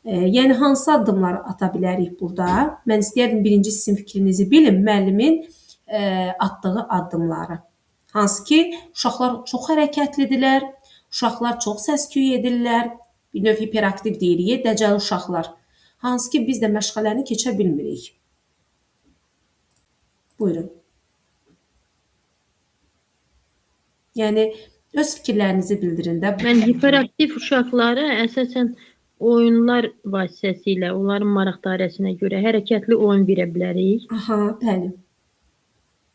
Yəni, hansı addımları ata bilərik burada? Mən istəyərdim birinci sizin fikrinizi bilim, müəllimin atdığı addımları. Hansı ki, uşaqlar çox hərəkətlidirlər, uşaqlar çox səs-küy edirlər, bir növ hiperaktiv deyirik, dəcəl uşaqlar. Hansı ki, biz də məşğələni keçə bilmirik. Buyurun. Yəni, öz fikirlərinizi bildirin də. Mən hiperaktiv uşaqlara əsasən oyunlar vasitəsilə, onların maraq dairəsinə görə hərəkətli oyun verə bilərik. Aha, bəli.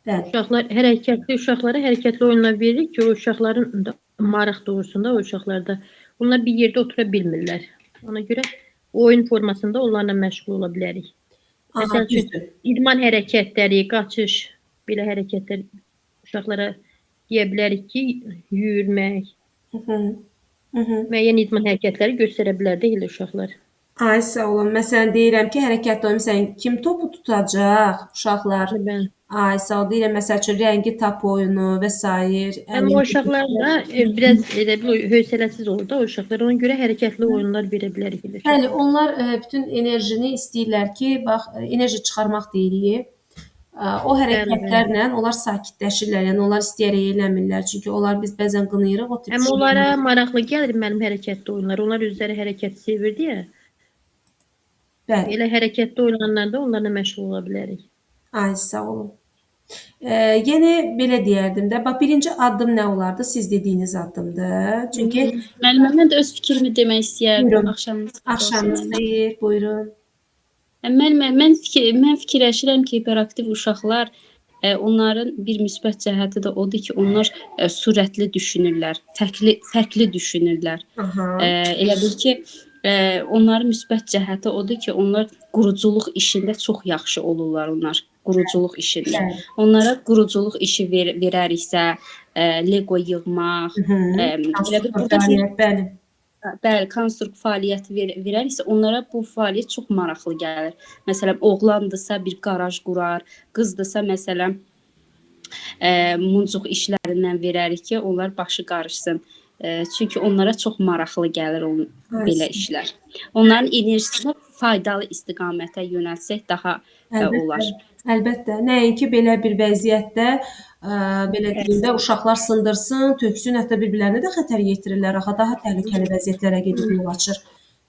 Bəli. Uşaqlar, hərəkətli uşaqlara hərəkətli oyunlar veririk ki, o uşaqların da maraq doğrusunda o uşaqlarda onlar bir yerdə otura bilmirlər. Ona görə oyun formasında onlarla məşğul ola bilərik. Aha, Məsəl üçün, düzdür. İdman hərəkətləri, qaçış, belə hərəkətlər uşaqlara deyə bilərik ki, yürümək, müəyyən idman hərəkətləri göstərə bilər də elə uşaqlar. Ay, sağ olun. Məsələn, deyirəm ki, hərəkətli oyun, məsələn, kim topu tutacaq uşaqlar? Bəli. Ay, sağ ol. Deyirəm, məsəl üçün, rəngi tap oyunu və sair. Amma o uşaqlar da biraz elə bil hövsələsiz olur da o uşaqlar. Ona görə hərəkətli oyunlar verə bilərik elə Bəli, uşaqlara. onlar bütün enerjini istəyirlər ki, bax, enerji çıxarmaq deyirik. O hərəkətlərlə onlar sakitləşirlər. Yəni onlar istəyərək eləmirlər. Çünki onlar biz bəzən qınayırıq o tip Amma şeyləri. onlara maraqlı gəlir mənim hərəkətli oyunlar. Onlar özləri hərəkət sevirdi ya. Bəli. Elə hərəkətli oyunlarda onlarla məşğul ola bilərik. Ay, sağ olun. Yəni belə deyərdim də. Bax, birinci addım nə olardı? Siz dediyiniz addımdır. Çünki Müəllimə, mən də öz fikrimi demək istəyərdim. Buyurun. Axşamınız xeyir olsun Axşamınız müəllimə. xeyir, buyurun. Müəllimə, mən fikirləşirəm ki, hiperaktiv uşaqlar, onların bir müsbət cəhəti də odur ki, onlar sürətli düşünürlər, fərqli düşünürlər. Aha. Elə bil ki, onların müsbət cəhəti odur ki, onlar quruculuq işində çox yaxşı olurlar onlar. Quruculuq işində. Bəli. Onlara quruculuq işi verəriksə, Lego yığmaq, elə bil burada Fəaliyyət, bəli. Bəli, konstrukt fəaliyyəti verəriksə, onlara bu fəaliyyət çox maraqlı gəlir. Məsələn, oğlandırsa bir qaraj qurar, qızdırsa, məsələn, muncuq işlərindən verərik ki, onlar başı qarışsın. Çünki onlara çox maraqlı gəlir Ay, belə işlər. Onların enerjisini faydalı istiqamətə yönəltsək daha Əlbəttə. olar. Əlbəttə, nəinki belə bir vəziyyətdə, belə deyim də, uşaqlar sındırsın, töksün, hətta bir-birlərinə də xətər yetirirlər. Axı daha təhlükəli vəziyyətlərə gedib yol açır.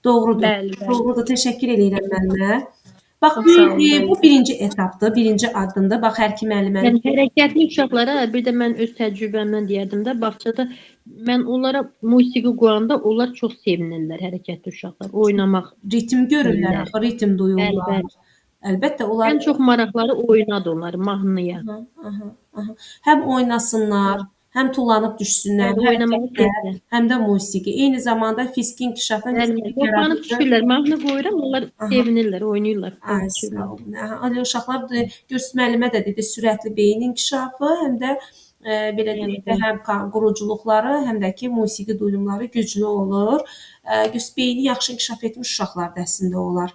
Doğrudur. Bəli, bəli. Doğrudur. Təşəkkür eləyirəm müəllimə. Bax, Çox sağ olun, bu birinci etapdır, birinci addımdır. Bax, hər iki müəllimənin Yəni hərəkətli uşaqlara bir də mən öz təcrübəmdən deyərdim də, bağçada mən onlara musiqi qoyanda onlar çox sevinirlər, hərəkətli uşaqlar, oynamaq. Ritm görürlər, Bilirlər. axı, ritm duyurlar. Bəli, bəli. Əlbəttə, onlar Ən çox maraqları oyunadır onların, mahnıya. Aha. Həm oynasınlar, həm tullanıb düşsünlər, Bəli, oynamağı hərəkətlər, sevirlər. həm də musiqi. Eyni zamanda fiziki inkişafına Bəli, fiziki hoppanıb yaradıcı düşürlər, mahnı qoyuram, onlar sevinirlər, oynayırlar, Ay, düşürlər. sağ olun. Aha, elə uşaqlar görürsüz, müəllimə də dedi, sürətli beyin inkişafı, həm də belə deyək də, həm quruculuqları, həm də ki, musiqi duyumları güclü olur. Görürsüz, beyni yaxşı inkişaf etmiş uşaqlar da əslində olar.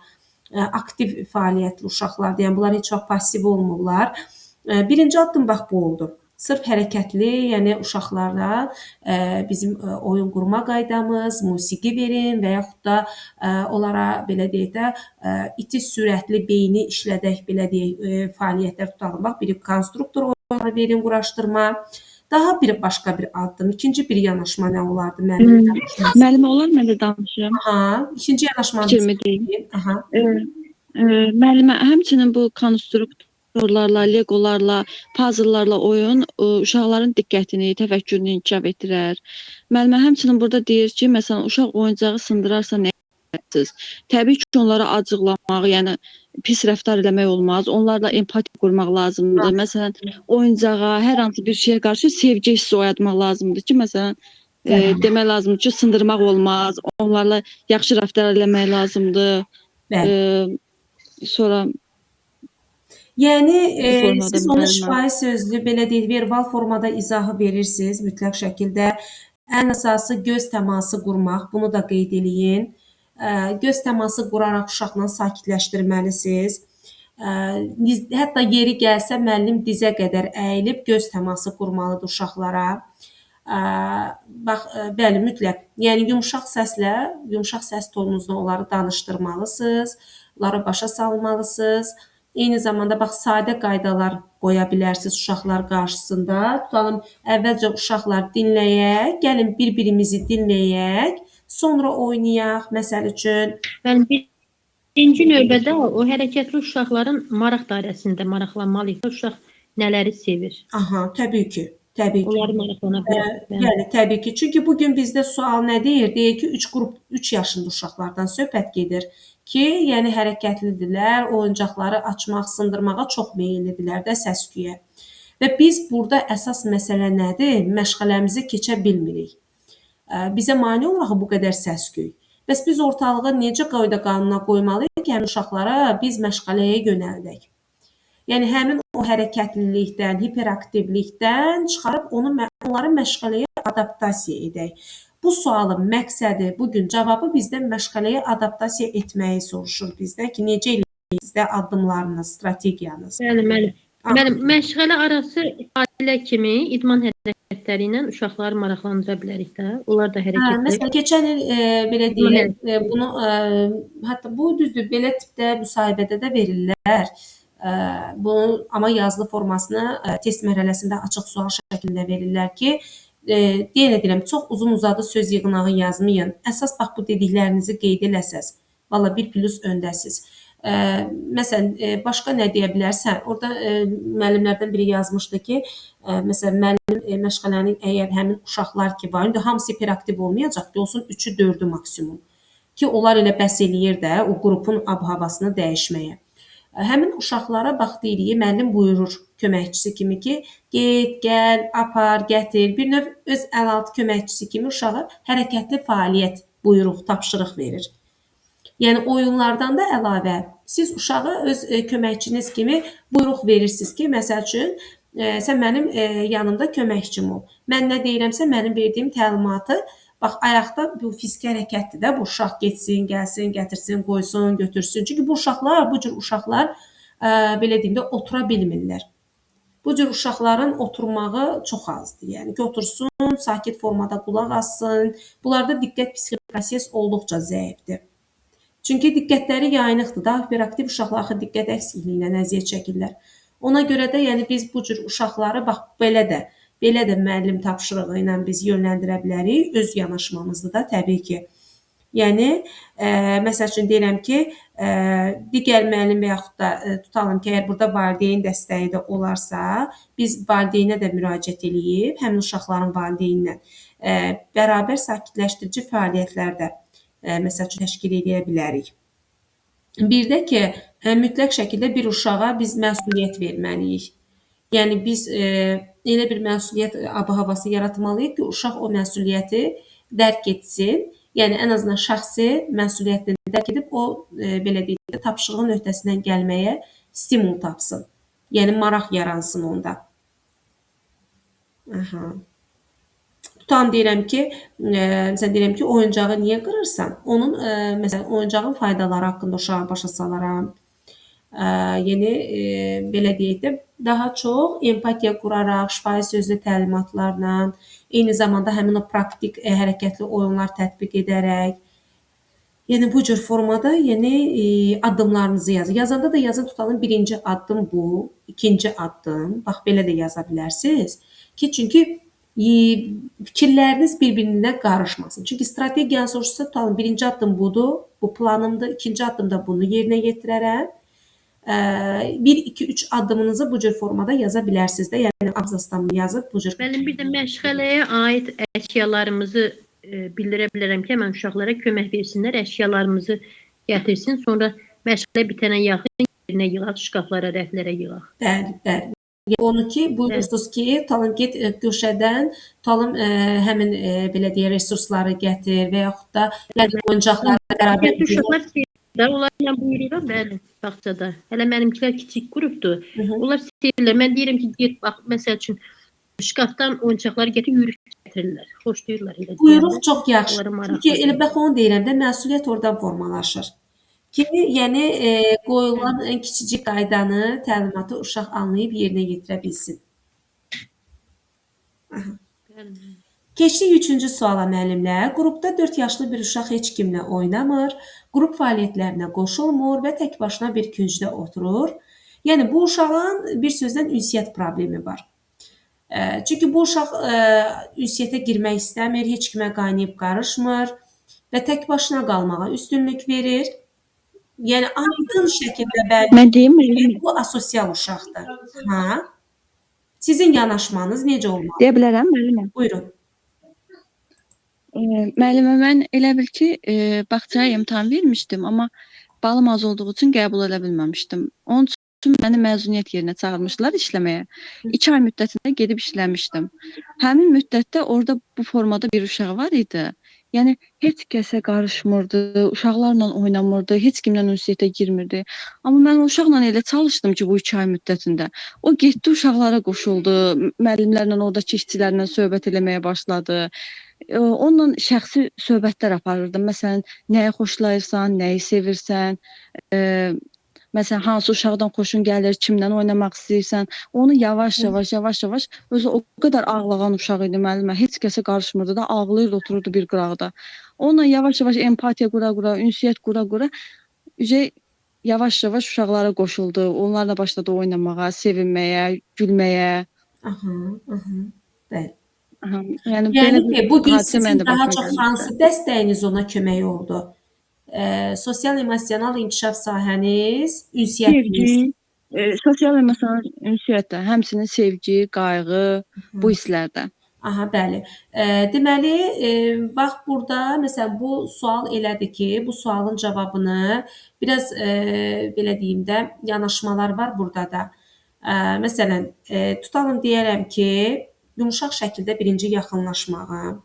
Aktiv fəaliyyətli uşaqlardır. Yəni bunlar heç vaxt pasiv olmurlar. Birinci addım bax bu oldu. Sırf hərəkətli, yəni uşaqlara bizim oyun qurma qaydamız, musiqi verin və yaxud da onlara belə deyək də, iti sürətli beyni işlədək, belə deyək, fəaliyyətlər tutalım. Bax, biri konstruktor oyunları verin, quraşdırma. Daha bir başqa bir addım, ikinci bir yanaşma nə olardı müəllim? Müəllimə olar mən də danışım. Aha, ikinci yanaşmanı Fikrimi deyim. deyim. Aha. Müəllimə, həmçinin bu konstruktorlarla, legolarla, puzzlelarla oyun uşaqların diqqətini, təfəkkürünü inkişaf etdirər. Müəllimə, həmçinin burada deyir ki, məsələn, uşaq oyuncağı sındırarsa nə edərsiniz? Təbii ki, onlara acıqlamaq, yəni pis rəftar eləmək olmaz. Onlarla empatiya qurmaq lazımdır. Məsələn, oyuncağa, hər hansı bir şeyə qarşı sevgi hissi oyatmaq lazımdır ki, məsələn, demək lazımdır ki, sındırmaq olmaz. Onlarla yaxşı rəftar eləmək lazımdır. Sonra Yəni bu formada siz onu müəllimə. şifahi sözlü, belə deyək, verbal formada izahı verirsiniz mütləq şəkildə. Ən əsası göz təması qurmaq, bunu da qeyd eləyin. Göz təması quraraq uşaqla sakitləşdirməlisiniz. Hətta yeri gəlsə müəllim dizə qədər əyilib göz təması qurmalıdır uşaqlara. Bax, bəli, mütləq. Yəni yumşaq səslə, yumşaq səs tonunuzla onları danışdırmalısınız, onları başa salmalısınız. Eyni zamanda bax sadə qaydalar qoya bilərsiniz uşaqlar qarşısında. Tutalım, əvvəlcə uşaqlar dinləyək, gəlin bir-birimizi dinləyək, sonra oynayaq, məsəl üçün. Mən birinci növbədə o hərəkətli uşaqların maraq dairəsində maraqlanmalıyıq. Uşaq nələri sevir? Aha, təbii ki, təbii ki. Onları maraqlana bilər. Bəli. Bəli, təbii ki. Çünki bugün bizdə sual nə deyir? Deyir ki, 3 qrup 3 yaşında uşaqlardan söhbət gedir ki, yəni hərəkətlidirlər, oyuncaqları açmaq, sındırmağa çox meyillidirlər də səs-küyə. Və biz burada əsas məsələ nədir? Məşğələmizi keçə bilmirik. Bizə mane olur axı bu qədər səs-küy. Bəs biz ortalığı necə qayda qanuna qoymalıyıq ki, həmin uşaqlara biz məşğələyə yönəldək? Yəni həmin o hərəkətlilikdən, hiperaktivlikdən çıxarıb onları məşğələyə adaptasiya edək. Bu sualın məqsədi, bugün cavabı bizdən məşğələyə adaptasiya etməyi soruşur bizdən ki, necə eləyirsiniz də addımlarınız, strategiyanız. Bəli, bəli. Bəli, məşğələ arası ailə kimi idman hərəkətləri ilə uşaqları maraqlandıra bilərik də. Onlar da hərəkətli. Məsələn, keçən il belə İdman deyək, bunu hətta bu düzdür, belə tipdə müsahibədə də verirlər. Bunun amma yazılı formasını test mərhələsində açıq sual şəklində verirlər ki, yenə deyirəm, çox uzun uzadı söz yığınağı yazmayın. Əsas bax bu dediklərinizi qeyd eləsəz, valla 1 plus öndəsiz. Məsələn, başqa nə deyə bilərsən? Orada müəllimlərdən biri yazmışdı ki, məsələn, müəllim məşğələnin əgər həmin uşaqlar ki var, indi hamısı hiperaktiv olmayacaq ki, olsun 3-ü, 4-ü maksimum. Ki, onlar elə bəs eləyir də o qrupun ab-havasını dəyişməyə. Həmin uşaqlara bax deyirik, müəllim buyurur köməkçisi kimi ki, get, gəl, apar, gətir. Bir növ öz əlaltı köməkçisi kimi uşağa hərəkətli fəaliyyət buyruq, tapşırıq verir. Yəni oyunlardan da əlavə siz uşağa öz köməkçiniz kimi buyruq verirsiniz ki, məsəl üçün, sən mənim yanımda köməkçim ol. Mən nə deyirəmsə, mənim verdiyim təlimatı bax ayaqda bu fiziki hərəkətdir də, bu uşaq getsin, gəlsin, gətirsin, qoysun, götürsün. Çünki bu uşaqlar, bu cür uşaqlar, belə deyim də, otura bilmirlər. Bu cür uşaqların oturmağı çox azdır. Yəni ki, otursun, sakit formada qulaq assın. Bunlarda diqqət psixi proses olduqca zəifdir. Çünki diqqətləri yayınıqdır. Daha hiperaktiv uşaqlar axı diqqət əksikliyi ilə əziyyət çəkirlər. Ona görə də yəni biz bu cür uşaqları bax belə də müəllim tapşırığı ilə biz yönləndirə bilərik öz yanaşmamızda da təbii ki. Yəni məsəl üçün deyirəm ki, digər müəllim və yaxud da tutalım ki, əgər burada valideyn dəstəyi də olarsa, biz valideynə də müraciət eləyib, həmin uşaqların valideyninlə bərabər sakitləşdirici fəaliyyətlər də məsəl üçün təşkil edə bilərik. Bir də ki, mütləq şəkildə bir uşağa biz məsuliyyət verməliyik. Yəni biz elə bir məsuliyyət ab-havası yaratmalıyıq ki, uşaq o məsuliyyəti dərk etsin. Yəni ən azından şəxsi məsuliyyətini dərk edib o belə deyək də tapşırığın öhdəsindən gəlməyə stimul tapsın. Yəni maraq yaransın onda. Aha. Tutam deyirəm ki, məsələn deyirəm ki, oyuncağı niyə qırırsan? Onun məsələn oyuncağın faydaları haqqında uşağa başa salaram. Yəni belə deyək də daha çox empatiya quraraq, şifahi sözlü təlimatlarla, eyni zamanda həmin o praktik hərəkətli oyunlar tətbiq edərək, yəni bu cür formada, yəni addımlarınızı yazın. Yazanda da yazın tutalım birinci addım bu, ikinci addım. Bax belə də yaza bilərsiniz ki, çünki fikirləriniz bir-birinə qarışmasın. Çünki strategiyanı soruşsa tutalım birinci addım budur, bu planımdır, ikinci addımda bunu yerinə yetirərəm. 1, 2, 3 addımınızı bu cür formada yaza bilərsiniz də. Yəni abzasdan yazıb bu cür. Mənim bir də məşğələyə aid əşyalarımızı bildirə bilərəm ki, həmən uşaqlara kömək versinlər, əşyalarımızı gətirsin, sonra məşğələ bitənə yaxın yerinə yığaq, şkaflara, rəflərə yığaq. Bəli, bəli. Onu ki, buyurursunuz ki, tutalım get güşədən, tutalım həmin belə deyək resursları gətir və yaxud da yəni oyuncaqları bərabər. Uşaqlar onlarla buyururam, bəli, bağçada. Hələ mənimkilər kiçik qrupdur. Onlar sevirlər. Mən deyirəm ki, get, bax, məsəl üçün, şkafdan oyuncaqları gətir, yürük gətirirlər. Xoşlayırlar elə. Buyruq çox yaxşı. Çünki elə bax onu deyirəm də, məsuliyyət oradan formalaşır. Ki, yəni qoyulan ən kiçicik qaydanı, təlimatı uşaq anlayıb yerinə yetirə bilsin. Aha. Keçdik üçüncü suala müəllimlər. Qrupda 4 yaşlı bir uşaq heç kimlə oynamır, qrup fəaliyyətlərinə qoşulmur və tək başına bir küncdə oturur. Yəni bu uşağın bir sözlə ünsiyyət problemi var. Çünki bu uşaq ünsiyyətə girmək istəmir, heç kimə qaynayıb qarışmır və tək başına qalmağa üstünlük verir. Yəni aydın şəkildə bəlli Mən deyim müəllim. Bu asosial uşaqdır. Ha? Sizin yanaşmanız necə olmalı? Deyə bilərəm müəllimə. Buyurun. Müəllimə, mən elə bil ki, bağçaya imtahan vermişdim, amma balım az olduğu üçün qəbul edə bilməmişdim. Onun üçün məni məzuniyyət yerinə çağırmışdılar işləməyə. 2 ay müddətində gedib işləmişdim. Həmin müddətdə orada bu formada bir uşaq var idi. Yəni heç kəsə qarışmırdı, uşaqlarla oynamırdı, heç kimlə ünsiyyətə girmirdi. Amma mən o uşaqla elə çalışdım ki, bu 2 ay müddətində. O getdi uşaqlara qoşuldu, müəllimlərlə, oradakı işçilərlə söhbət eləməyə başladı. Onunla şəxsi söhbətlər aparırdım. Məsələn, nəyi xoşlayırsan, nəyi sevirsən, məsələn, hansı uşaqdan xoşun gəlir, kimdən oynamaq istəyirsən. Onu yavaş-yavaş, yavaş-yavaş, özü o qədər ağlağan uşaq idi müəllimə, heç kəsə qarışmırdı da, ağlayırdı, otururdu bir qıraqda. Onunla yavaş-yavaş empatiya qura-qura, ünsiyyət qura-qura, yavaş-yavaş uşaqlara qoşuldu. Onlarla başladı oynamağa, sevinməyə, gülməyə. Aha, aha, bəli. Aha, yəni, Yəni belə ki, bir bugün hadisə sizin mənim də daha başıma çox gəlmişdi. hansı dəstəyiniz ona kömək oldu? Sosial emosional inkişaf sahəniz, ünsiyyətiniz. Sevgi, sosial emosional ünsiyyətdə, həmçinin sevgi, qayğı, bu hisslərdə. Aha, bəli. Deməli, bax burada məsələn bu sual elədir ki, bu sualın cavabını biraz belə deyim də, yanaşmalar var burada da. Məsələn, tutalım deyərəm ki, yumşaq şəkildə birinci yaxınlaşmağı,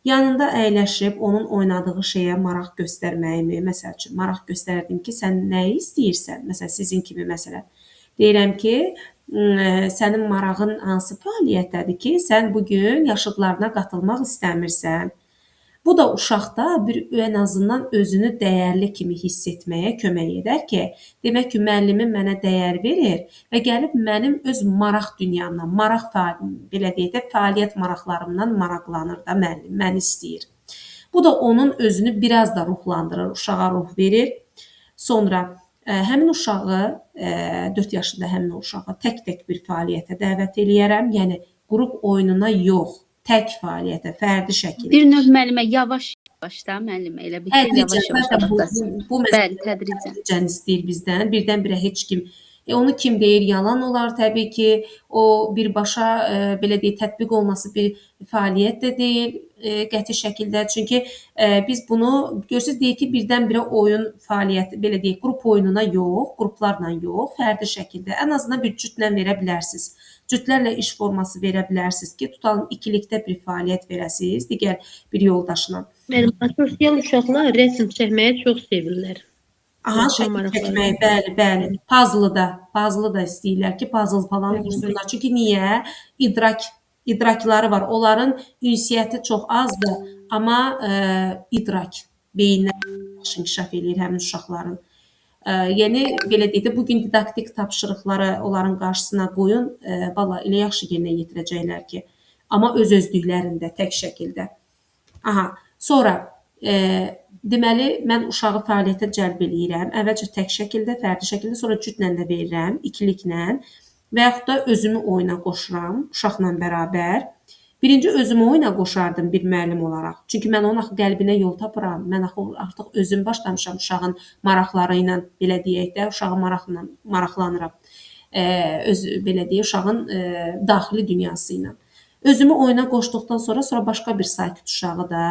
yanında əyləşib onun oynadığı şeyə maraq göstərməyimi, məsəl üçün, maraq göstərdim ki, sən nəyi istəyirsən? Məsələn, sizin kimi məsələn, deyirəm ki, sənin marağın hansı fəaliyyətdədir ki, sən bugün yaşıdlarına qatılmaq istəmirsən. Bu da uşaqda bir ən azından özünü dəyərli kimi hiss etməyə kömək edər ki, demək ki, müəllimim mənə dəyər verir və gəlib mənim öz maraq dünyamdan, maraq belə deyək də, fəaliyyət maraqlarımdan maraqlanır da müəllim, məni istəyir. Bu da onun özünü biraz da ruhlandırır, uşağa ruh verir. Sonra Həmin uşağı, 4 yaşında həmin o uşağı tək-tək bir fəaliyyətə dəvət eləyərəm. Yəni qrup oyununa yox, tək fəaliyyətə, fərdi şəkildə. Bir növ müəllimə yavaş-yavaş da müəllimə elə bir ki, Tədricən, yavaş-yavaş zaten adaptasiya. bu məsələ Bəli, tədricən. tədricən istəyir bizdən. Birdən-birə heç kim onu kim deyir yalan olar təbii ki. O birbaşa belə deyək tətbiq olunması bir fəaliyyət də deyil qəti şəkildə. Çünki biz bunu görürsüz deyir ki, birdən-birə oyun fəaliyyəti belə deyək qrup oyununa yox, qruplarla yox, fərdi şəkildə ən azından bir cütlə verə bilərsiniz. Cütlərlə iş forması verə bilərsiniz ki, tutalım ikilikdə bir fəaliyyət verəsiniz digər bir yoldaşla. Mənim asosial uşaqlar rəsm çəkməyi çox sevirlər. Aha, Çox şəkil maraqlıdır. çəkməyi, bəli, bəli. Puzzle-ı da istəyirlər ki, puzzle falan qursunlar. Çünki niyə? İdrakları var. Onların ünsiyyəti çox azdır, amma idrak, beyinləri yaxşı inkişaf eləyir həmin uşaqların. Yəni belə deyək də, bu gün didaktik tapşırıqları onların qarşısına qoyun, valla elə yaxşı yerinə yetirəcəklər ki, amma öz özlüklərində tək şəkildə. Aha, sonra deməli mən uşağı fəaliyyətə cəlb eləyirəm. Əvvəlcə tək şəkildə, fərdi şəkildə, sonra cütlə də verirəm, ikiliklə və yaxud da özümü oyuna qoşuram uşaqla bərabər. Birinci özümü oyuna qoşardım bir müəllim olaraq. Çünki mən onun axı qəlbinə yol tapıram. Mən axı artıq özüm başlamışam uşağın maraqları ilə, belə deyək də, uşağın maraqla maraqlanıram. Öz belə deyək, uşağın daxili dünyası ilə. Özümü oyuna qoşduqdan sonra başqa bir sakit uşağı da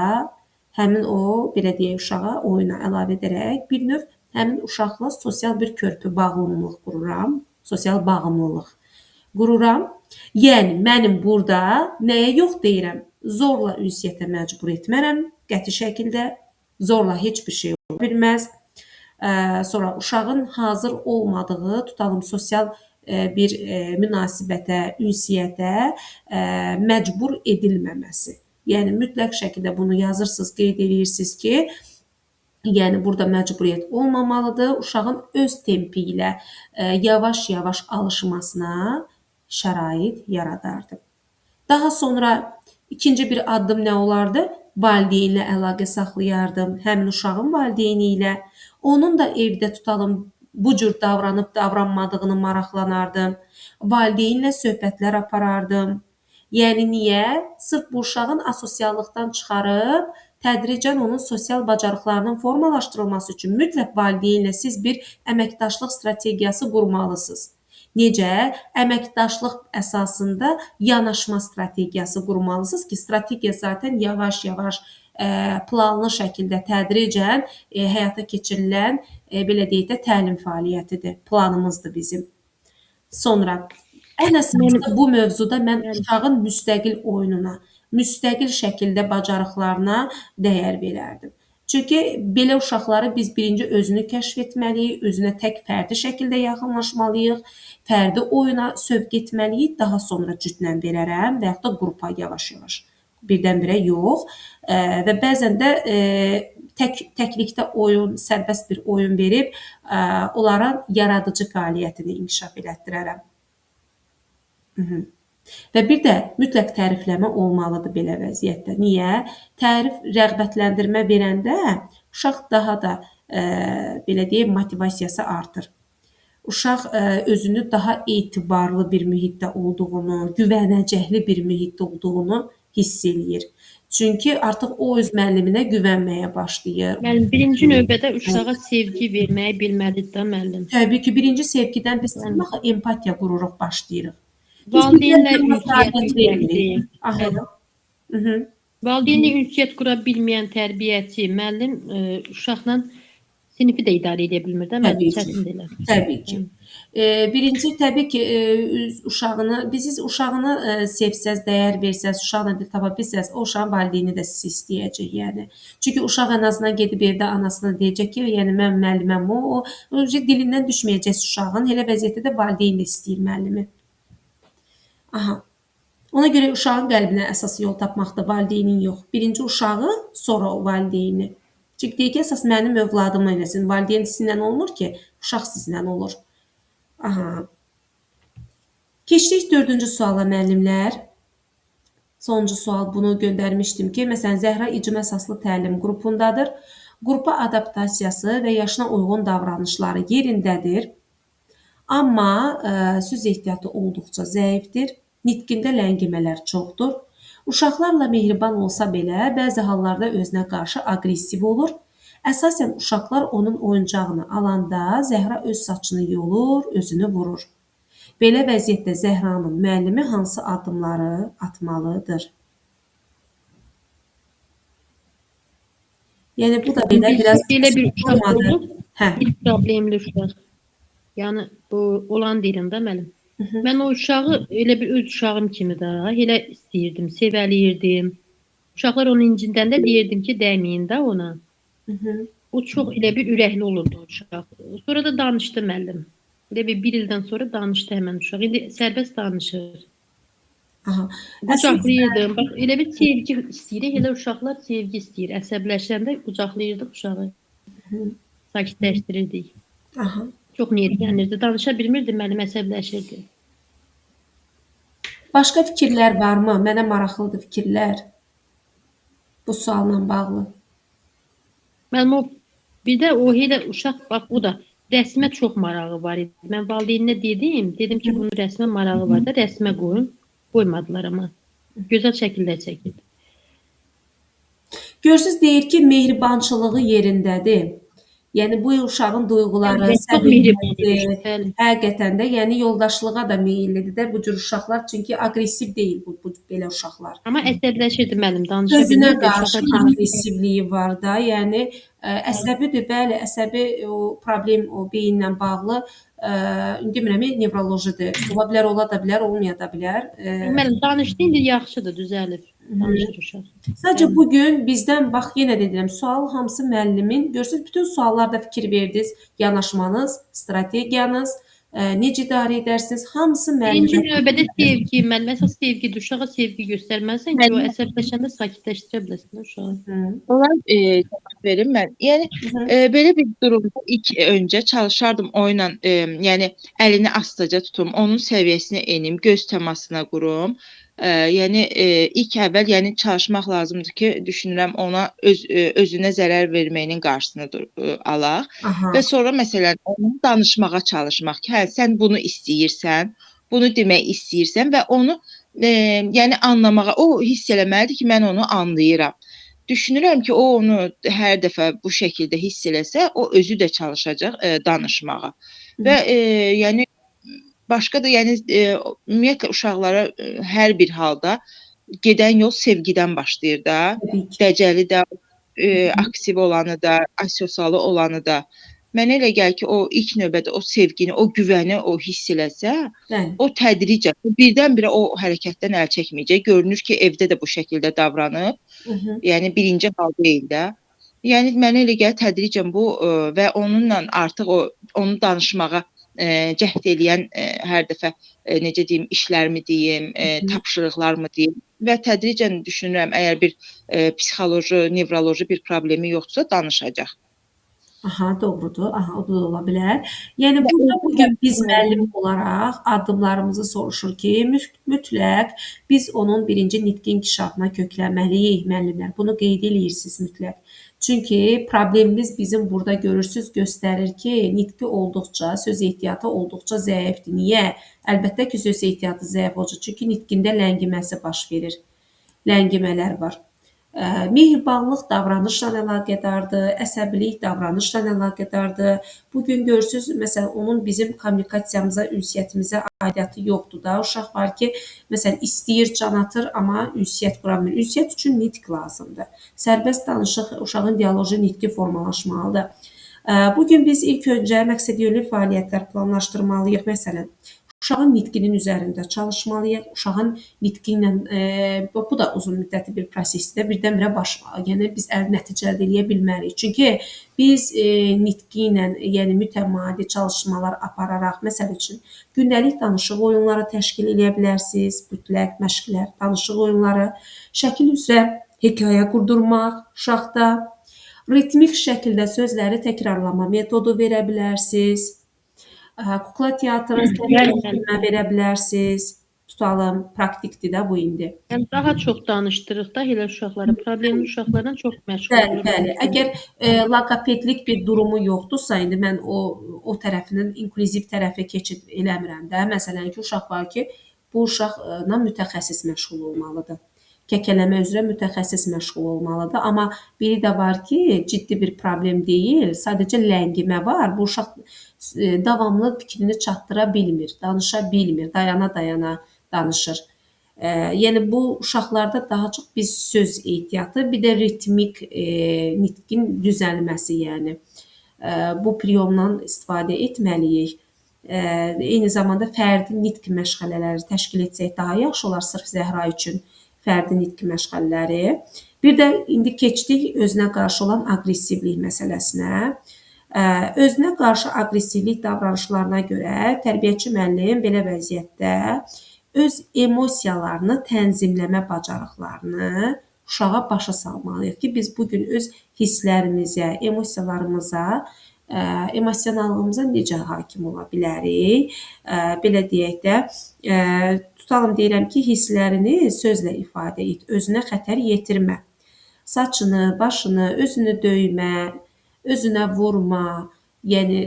həmin o belə deyək uşağa oyuna əlavə edərək bir növ həmin uşaqla sosial bir körpü bağımlılıq qururam. Sosial bağımlılıq qururam. Yəni mənim burada nəyə yox deyirəm? Zorla ünsiyyətə məcbur etmərəm qəti şəkildə. Zorla heç bir şey ola bilməz. Sonra uşağın hazır olmadığı, tutalım sosial bir münasibətə, ünsiyyətə məcbur edilməməsi. Yəni mütləq şəkildə bunu yazırsınız, qeyd edirsiniz ki, yəni burada məcburiyyət olmamalıdır. Uşağın öz tempi ilə yavaş-yavaş alışmasına şərait yaradardım. Daha sonra ikinci bir addım nə olardı? Valideynlə əlaqə saxlayardım, həmin uşağın valideyni ilə. Onun da evdə tutalım bu cür davranıb davranmadığını maraqlanardım. Valideynlə söhbətlər aparardım. Yəni niyə? Sırf bu uşağın asosiallıqdan çıxarıb tədricən onun sosial bacarıqlarının formalaşdırılması üçün mütləq valideynlə siz bir əməkdaşlıq strategiyası qurmalısınız. Necə? Əməkdaşlıq əsasında yanaşma strategiyası qurmalısınız ki, strategiya zaten yavaş-yavaş planlı şəkildə tədricən həyata keçirilən belə deyək də təlim fəaliyyətidir, planımızdır bizim. Sonra ən əsası bu mövzuda mən uşağın müstəqil oyununa, müstəqil şəkildə bacarıqlarına dəyər verərdim. Çünki belə uşaqları biz birinci özünü kəşf etməliyik, özünə tək fərdi şəkildə yaxınlaşmalıyıq, fərdi oyuna sövq etməliyik, daha sonra cütlə verərəm və yaxud da qrupa yavaş-yavaş. Birdən-birə yox. Və bəzən də təklikdə oyun, sərbəst bir oyun verib onların yaradıcı fəaliyyətini inkişaf elətdirərəm. Və bir də mütləq tərifləmə olmalıdır belə vəziyyətdə. Niyə? Tərif, rəğbətləndirmə verəndə uşaq daha da belə deyək, motivasiyası artır. Uşaq özünü daha etibarlı bir mühitdə olduğunu, güvənəcəkli bir mühitdə olduğunu hiss eləyir. Çünki artıq o öz müəlliminə güvənməyə başlayır. Müəllim, birinci növbədə uşağa sevgi verməyi bilməlidir də müəllim. Təbii ki, birinci sevgidən biz axı empatiya qururuq, başlayırıq. Valideynlə ünsiyyət vermirik. Valideynlə ünsiyyət qura bilməyən tərbiyəçi, müəllim uşaqla sinifi də idarə edə bilmir də, müəllim, çətindir elə. Təbii ki. Birinci, təbii ki, uşağını, biz uşağını sevsəz, dəyər versəz, uşaqla dil tapa bilsəz, o uşağın valideyni də sizi istəyəcək, yəni. Çünki uşaq ən azından gedib evdə anasına deyəcək ki, yəni mən müəlliməm, o dilindən düşməyəcək uşağın, elə vəziyyətdə də valideyn də istəyir müəllimi. Aha. Ona görə uşağın qəlbinə əsas yol tapmaqdır, valideynin yox. Birinci uşağı, sonra o valideyni. Çünki deyir ki, əsas mənim övladımı eləsin. Valideyn sizinlə olmur ki, uşaq sizinlə olur. Aha. Keçdik dördüncü suala müəllimlər. Sonuncu sual bunu göndərmişdim ki, məsələn, Zəhra icma əsaslı təlim qrupundadır. Qrupa adaptasiyası və yaşına uyğun davranışları yerindədir. Amma söz ehtiyatı olduqca zəifdir. Nitqində ləngimələr çoxdur. Uşaqlarla mehriban olsa belə, bəzi hallarda özünə qarşı aqressiv olur. Əsasən uşaqlar onun oyuncağını alanda Zəhra öz saçını yolur, özünü vurur. Belə vəziyyətdə Zəhranın müəllimi hansı addımları atmalıdır? Yəni bu da belə biraz Belə bir uşaq olub, Hə. bir problemli uşaq. Yəni o olan deyirəm də müəllim. Mən o uşağı elə bir öz uşağım kimi də elə istəyirdim, sevəliyirdim. Uşaqlar onu incindəndə deyirdim ki, dəyməyin də ona. O çox elə bir ürəkli olurdu o uşaq. Sonra da danışdı müəllim. Elə bir ildən sonra danışdı həmən uşaq. İndi sərbəst danışır. Aha. Qucaqlayırdım. Bax elə bir sevgi istəyirik, elə uşaqlar sevgi istəyir. Əsəbləşəndə qucaqlayırdıq uşağı. Sakitləşdirirdik. Aha. Çox nervlənirdi, danışa bilmirdi, müəllim əsəbləşirdi. Başqa fikirlər varmı? Mənə maraqlıdır fikirlər. Bu sualla bağlı. Müəllim o bir də o elə uşaq bax o da rəsmə çox marağı var idi. Mən valideyninə dedim ki, bunun rəsmə marağı var da, rəsmə qoyun. Qoymadılar amma. Gözəl şəkillər çəkirdi. Görürsüz deyir ki, mehribançılığı yerindədir. Yəni bu uşağın duyğuları, səmimiyyəti, həqiqətən də, yəni yoldaşlığa da meyillidir də bu cür uşaqlar, çünki aqressiv deyil bu belə uşaqlar. Amma əsəbləşirdi müəllim, danışa Özünə bilmirdi. qarşı aqressivliyi var da, yəni əsəbidir, bəli, əsəbi o problem o beyinlə bağlı, demirəm, nevrolojidir. Ola bilər, ola da bilər, olmaya da bilər. Müəllim danışdı, indi yaxşıdır, düzəlib. Danışır uşaq. Sadəcə bugün bizdən, bax yenə də deyirəm, sual hamısı müəllimin, görürsünüz, bütün suallarda fikir verdiniz, yanaşmanız, strategiyanız, necə idarə edərsiniz, hamısı müəllimə. Birinci növbədə sevgi, müəllim, əsas sevgidir. Uşağa sevgi göstərməlisən ki, o əsəbləşəndə sakitləşdirə biləsən uşağı. Olar cavab verim mən. Yəni belə bir durumda ilk öncə çalışardım o ilə, yəni əlini astaca tutum, onun səviyyəsinə enim, göz təmasına qurum. Yəni ilk əvvəl yəni çalışmaq lazımdır ki, düşünürəm ona özünə zərər verməyinin qarşısını alaq. Və sonra məsələn onu danışmağa çalışmaq ki, hə sən bunu istəyirsən, bunu demək istəyirsən və onu yəni anlamağa, o hiss eləməlidir ki, mən onu anlayıram. Düşünürəm ki, o onu hər dəfə bu şəkildə hiss eləsə, o özü də çalışacaq danışmağa. Və yəni başqa da, yəni ümumiyyətlə uşaqlara hər bir halda gedən yol sevgidən başlayır da. Dəcəli də, aktiv olanı da, asosialı olanı da. Mənə elə gəlir ki, o ilk növbədə o sevgini, o güvəni o hiss eləsə, o tədricən, birdən-birə o hərəkətdən əl çəkməyəcək. Görünür ki, evdə də bu şəkildə davranıb. Yəni birinci hal deyil də. Yəni mənə elə gəlir tədricən bu və onunla artıq onu danışmağa cəhd eləyən hər dəfə necə deyim, işlərimi deyim, tapşırıqlarımı deyim və tədricən düşünürəm, əgər bir psixoloji, nevroloji bir problemi yoxdursa danışacaq. Aha, doğrudur. Aha, o da ola bilər. Yəni burada bugün biz müəllim olaraq addımlarımızı soruşur ki, mütləq biz onun birinci nitqi inkişafına köklənməliyik müəllimlər. Bunu qeyd eləyirsiniz mütləq. Çünki problemimiz bizim burada görürsüz göstərir ki, nitqi olduqca, söz ehtiyatı olduqca zəifdir. Niyə? Əlbəttə ki, söz ehtiyatı zəif olacaq. Çünki nitqində ləngiməsi baş verir. Ləngimələr var. Mehribanlıq davranışla əlaqədardır, əsəbilik davranışla əlaqədardır. Bugün görürsünüz, məsələn, onun bizim kommunikasiyamıza, ünsiyyətimizə aidiyyatı yoxdur da. Uşaq var ki, məsələn, istəyir, can atır, amma ünsiyyət qura bilmir. Ünsiyyət üçün nitq lazımdır. Sərbəst danışıq, uşağın dialoji nitqi formalaşmalıdır. Bugün biz ilk öncə məqsədyönlü fəaliyyətlər planlaşdırmalıyıq. Məsələn, uşağın nitqinin üzərində çalışmalıyıq. Uşağın nitqi ilə, bu da uzun müddətli bir prosesdir. Birdən-birə yəni biz nəticə əldə eləyə bilmərik. Çünki biz nitqi ilə, yəni mütəmadi çalışmalar apararaq, məsəl üçün, gündəlik danışıq oyunları təşkil eləyə bilərsiniz, mütləq məşqlər, danışıq oyunları, şəkil üzrə hekayə qurdurmaq uşaqda, ritmik şəkildə sözləri təkrarlama metodu verə bilərsiniz. Kukla teatrı səhnə verə bilərsiniz. Tutalım, praktikdir də bu indi. Yəni daha çox danışdırıq da elə uşaqlara, problemli uşaqlarla çox məşğul Bəli, oluruq. bəli. Əgər loqopedlik bir durumu yoxdursa, indi mən o tərəfinin inklüziv tərəfə keçid eləmirəm də. Məsələn ki, uşaq var ki, bu uşaqla mütəxəssis məşğul olmalıdır. Kəkələmə üzrə mütəxəssis məşğul olmalıdır. Amma biri də var ki, ciddi bir problem deyil, sadəcə ləngimə var. Bu uşaq davamlı fikrini çatdıra bilmir, danışa bilmir, dayana-dayana danışır. Yəni bu uşaqlarda daha çox biz söz ehtiyatı, bir də ritmik nitqin düzəlməsi, yəni bu priyomdan istifadə etməliyik. Eyni zamanda fərdi nitq məşğələləri təşkil etsək daha yaxşı olar sırf Zəhra üçün fərdi nitq məşğələləri. Bir də indi keçdik özünə qarşı olan aqressivlik məsələsinə. Özünə qarşı aqressivlik davranışlarına görə tərbiyəçi müəllim belə vəziyyətdə öz emosiyalarını tənzimləmə bacarıqlarını uşağa başa salmalıyıq ki, biz bu gün öz hisslərimizə, emosiyalarımıza, emosionallığımıza necə hakim ola bilərik? Belə deyək də, tutalım deyirəm ki, hisslərini sözlə ifadə et, özünə xətər yetirmə. Saçını, başını, özünü döymə, özünə vurma. Yəni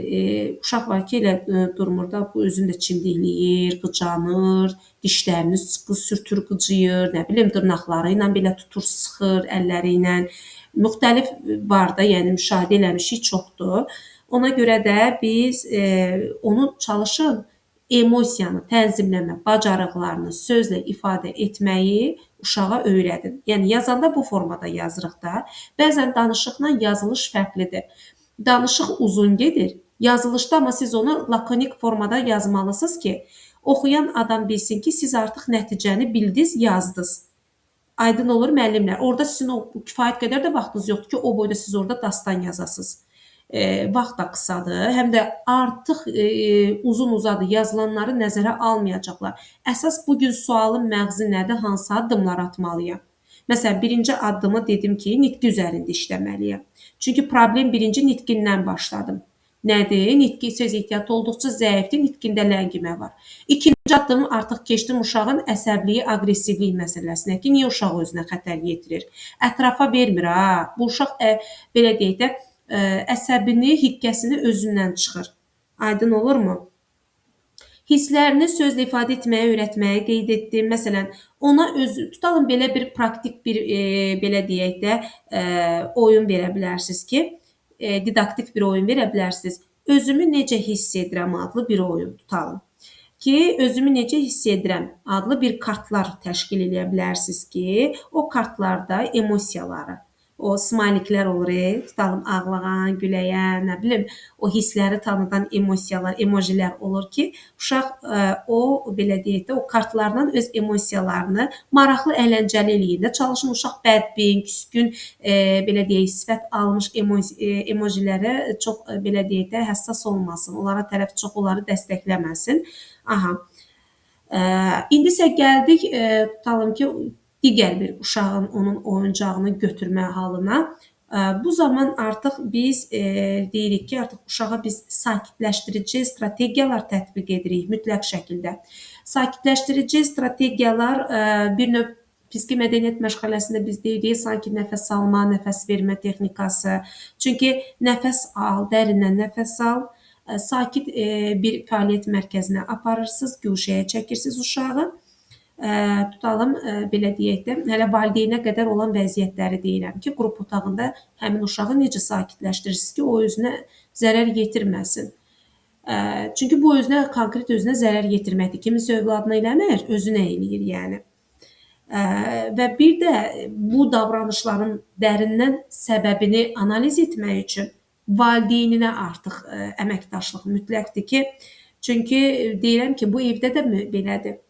uşaq var ki, elə durmur da, bu özünü də çimdikləyir, qıcanır, dişlərini sürtür, qıcıyır, nə bilim, dırnaqları ilə belə tutur, sıxır əlləri ilə. Müxtəlif var da, yəni müşahidə eləmişik, çoxdur. Ona görə də biz onu çalışın emosiyanı tənzimləmə bacarıqlarını sözlə ifadə etməyi uşağa öyrədin. Yəni yazanda bu formada yazırıq da. Bəzən danışıqla yazılış fərqlidir. Danışıq uzun gedir. Yazılışda amma siz onu lakonik formada yazmalısınız ki, oxuyan adam bilsin ki, siz artıq nəticəni bildiniz, yazdınız. Aydın olur müəllimlər. Orada sizin o kifayət qədər də vaxtınız yoxdur ki, o boyda siz orada dastan yazasınız. Vaxt da qısadır, həm də artıq uzun uzadı yazılanları nəzərə almayacaqlar. Əsas bugün sualın məğzi nədir, hansı addımlar atmalıyam? Məsələn, birinci addımı dedim ki, nitqi üzərində işləməliyəm. Çünki problem birinci nitqindən başladım. Nədir? Nitqi söz ehtiyatı olduqca zəifdir, nitqində ləngimə var. İkinci addımı artıq keçdim uşağın əsəbliyi, aqressivlik məsələsinə ki, niyə uşaq özünə xətər yetirir? Ətrafa vermir ha. Bu uşaq belə deyək də, əsəbini, hiqqəsini özündən çıxır. Aydın olurmu? Hisslərini sözlə ifadə etməyi öyrətməyi qeyd etdim. Məsələn, ona özü, tutalım belə bir praktik bir, belə deyək də, oyun verə bilərsiniz ki, didaktik bir oyun verə bilərsiniz. Özümü necə hiss edirəm adlı bir oyun tutalım. Ki, özümü necə hiss edirəm adlı bir kartlar təşkil eləyə bilərsiniz ki, o kartlarda emosiyaları, o smayliklər olur, tutalım ağlağan, güləyən, nə bilim, o hissləri tanıdan emosiyalar, emojilər olur ki, uşaq o, belə deyək də, o kartlarla öz emosiyalarını maraqlı, əyləncəli eləyir də. Çalışın uşaq bədbin, küskün, belə deyək, sifət almış emojilərə çox, belə deyək də, həssas olmasın, onlara tərəf çox onları dəstəkləməsin. Aha. İndi isə gəldik, tutalım ki, digər bir uşağın onun oyuncağını götürmə halına. Bu zaman artıq biz deyirik ki, artıq uşağa biz sakitləşdirici strategiyalar tətbiq edirik mütləq şəkildə. Sakitləşdirici strategiyalar bir növ fiziki mədəniyyət məşğələsində biz deyirik, sanki nəfəs alma, nəfəs vermə texnikası. Çünki nəfəs al, dərindən nəfəs al, sakit bir fəaliyyət mərkəzinə aparırsınız, guşəyə çəkirsiniz uşağı. Tutalım, belə deyək də, hələ valideynə qədər olan vəziyyətləri deyirəm ki, qrup otağında həmin uşağı necə sakitləşdirirsiniz ki, o özünə zərər yetirməsin. Çünki bu özünə, konkret özünə zərər yetirməkdir. Kiminsə övladına eləmir, özünə eləyir yəni. Və bir də bu davranışların dərindən səbəbini analiz etmək üçün valideyninə artıq əməkdaşlıq mütləqdir ki, çünki deyirəm ki, bu evdə də belədir.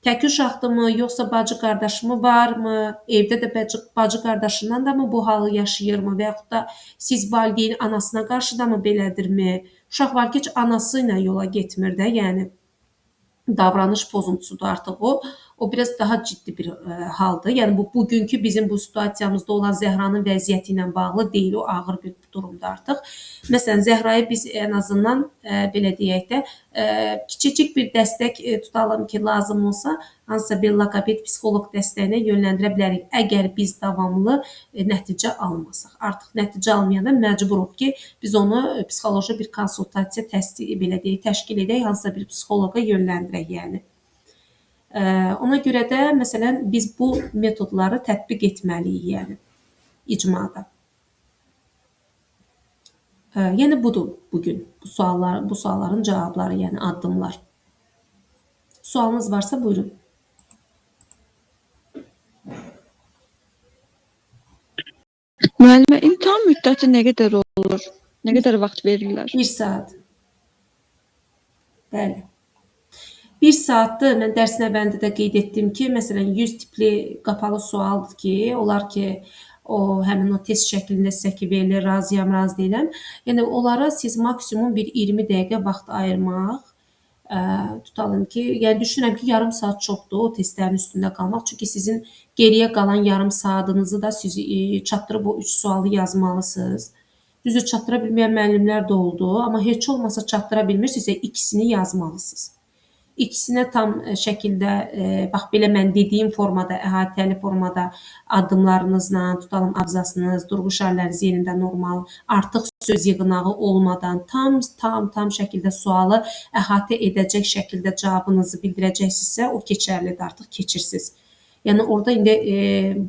Tək uşaqdırmı, yoxsa bacı qardaşımı varmı, evdə də bacı qardaşından da mı bu halı yaşayırmı və yaxud da siz valideyn anasına qarşı da mı belədirmi? Uşaq var ki, heç anası ilə yola getmir də, yəni davranış pozuntusudur artıq o. O biraz daha ciddi bir haldır. Yəni bu bugünkü bizim bu situasiyamızda olan Zəhranın vəziyyəti ilə bağlı deyil, o ağır bir durumda artıq. Məsələn, Zəhrayı biz ən azından belə deyək də, kiçicik bir dəstək tutalım ki, lazım olsa hansısa bir loqoped, psixoloq dəstəyinə yönləndirə bilərik. Əgər biz davamlı nəticə almasaq. Artıq nəticə almayanda məcburuq ki, biz onu psixoloji bir konsultasiya təsdiq belə deyək, təşkil edək, hansısa bir psixoloqa yönləndirək, yəni. Ona görə də məsələn biz bu metodları tətbiq etməliyik, yəni icmada. Yəni budur bu gün bu suallar, bu sualların cavabları, yəni addımlar. Sualınız varsa buyurun. Müəllimə, imtahan müddəti nə qədər olur? Nə qədər vaxt verirlər? 1 saat. Bəli. 1 saatdır. Mən dərsin əvvəlində də qeyd etdim ki, məsələn 100 tipli qapalı sualdır ki, onlar ki o həmin o test şəklində sizə ki verilir, razıyam, razı deyiləm. Yəni onlara siz maksimum bir 20 dəqiqə vaxt ayırmaq, tutalım ki, yəni düşünürəm ki, yarım saat çoxdur o testlərin üstündə qalmaq. Çünki sizin geriyə qalan yarım saatınızı da siz çatdırıb o 3 sualı yazmalısınız. Düzdür, çatdıra bilməyən müəllimlər də oldu, amma heç olmasa çatdıra bilmirsinizsə ikisini yazmalısınız. İkisinə tam şəkildə, bax belə mən dediyim formada, əhatəli formada addımlarınızla, tutalım abzasınız, durğu işarələriniz yerində normal, artıq söz yığınağı olmadan tam şəkildə sualı əhatə edəcək şəkildə cavabınızı bildirəcəksinizsə, o keçərlidir, artıq keçirsiz. Yəni orada indi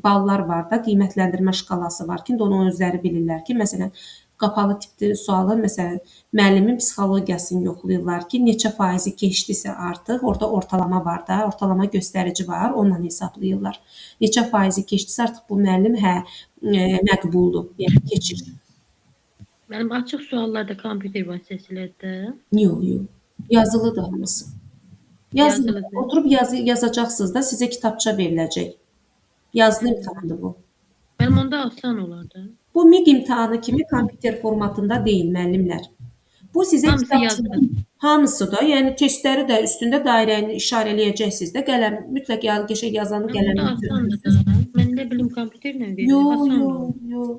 ballar var da, qiymətləndirmə şkalası var ki, indi onu özləri bilirlər ki, məsələn, qapalı tipli sualı, məsələn, müəllimin psixologiyasını yoxlayırlar ki, neçə faizi keçdisə artıq, orada ortalama var da, ortalama göstərici var, onunla hesablayırlar. Neçə faizi keçdisə artıq bu müəllim məqbuldur, yəni keçir. Mənim açıq suallar da kompüter vasitəsilə də. Yox, yox. Yazılıdır hamısı. Yazılı. Yazılıdır. Oturub yazacaqsınız da, sizə kitabça veriləcək. Yazılı imtahandır bu. Mənim onda asan olardı. Bu MİQ imtahanı kimi kompüter formatında deyil müəllimlər. Bu sizə Hamısı kitabça yazılı. Hamısı da, yəni testləri də üstündə dairəni işarələyəcəksiniz də, qələm mütləq qəşəng yazanı Onda qələmlə asandır götürürsünüz. da. Mən nə bilim kompüterlə verilir, Yox, asandır. yox, yox.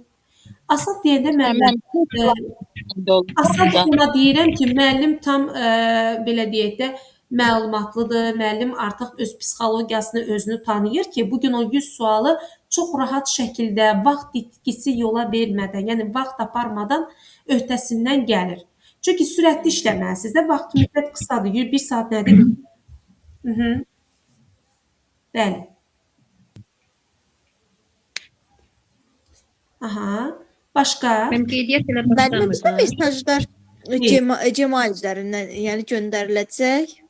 Asan deyəndə müəllim, asan Mən ona deyirəm ki, müəllim tam belə deyək də məlumatlıdır. Müəllim artıq öz psixologiyasını özünü tanıyır ki, bugün o 100 sualı çox rahat şəkildə vaxt itkisi yola vermədən, yəni vaxt aparmadan öhdəsindən gəlir. Çünki sürətli işləməlisiniz də, vaxt müddət qısadır. 1 saat nədir? Bəli. Aha. Başqa? Mənim qeydiyyat elə Müəllimə bizə başlamır da. mesajlar Gmail üzərindən, yəni göndəriləcək.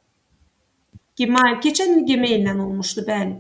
Gmail. Keçən il Gmail-lə olmuşdu, bəli.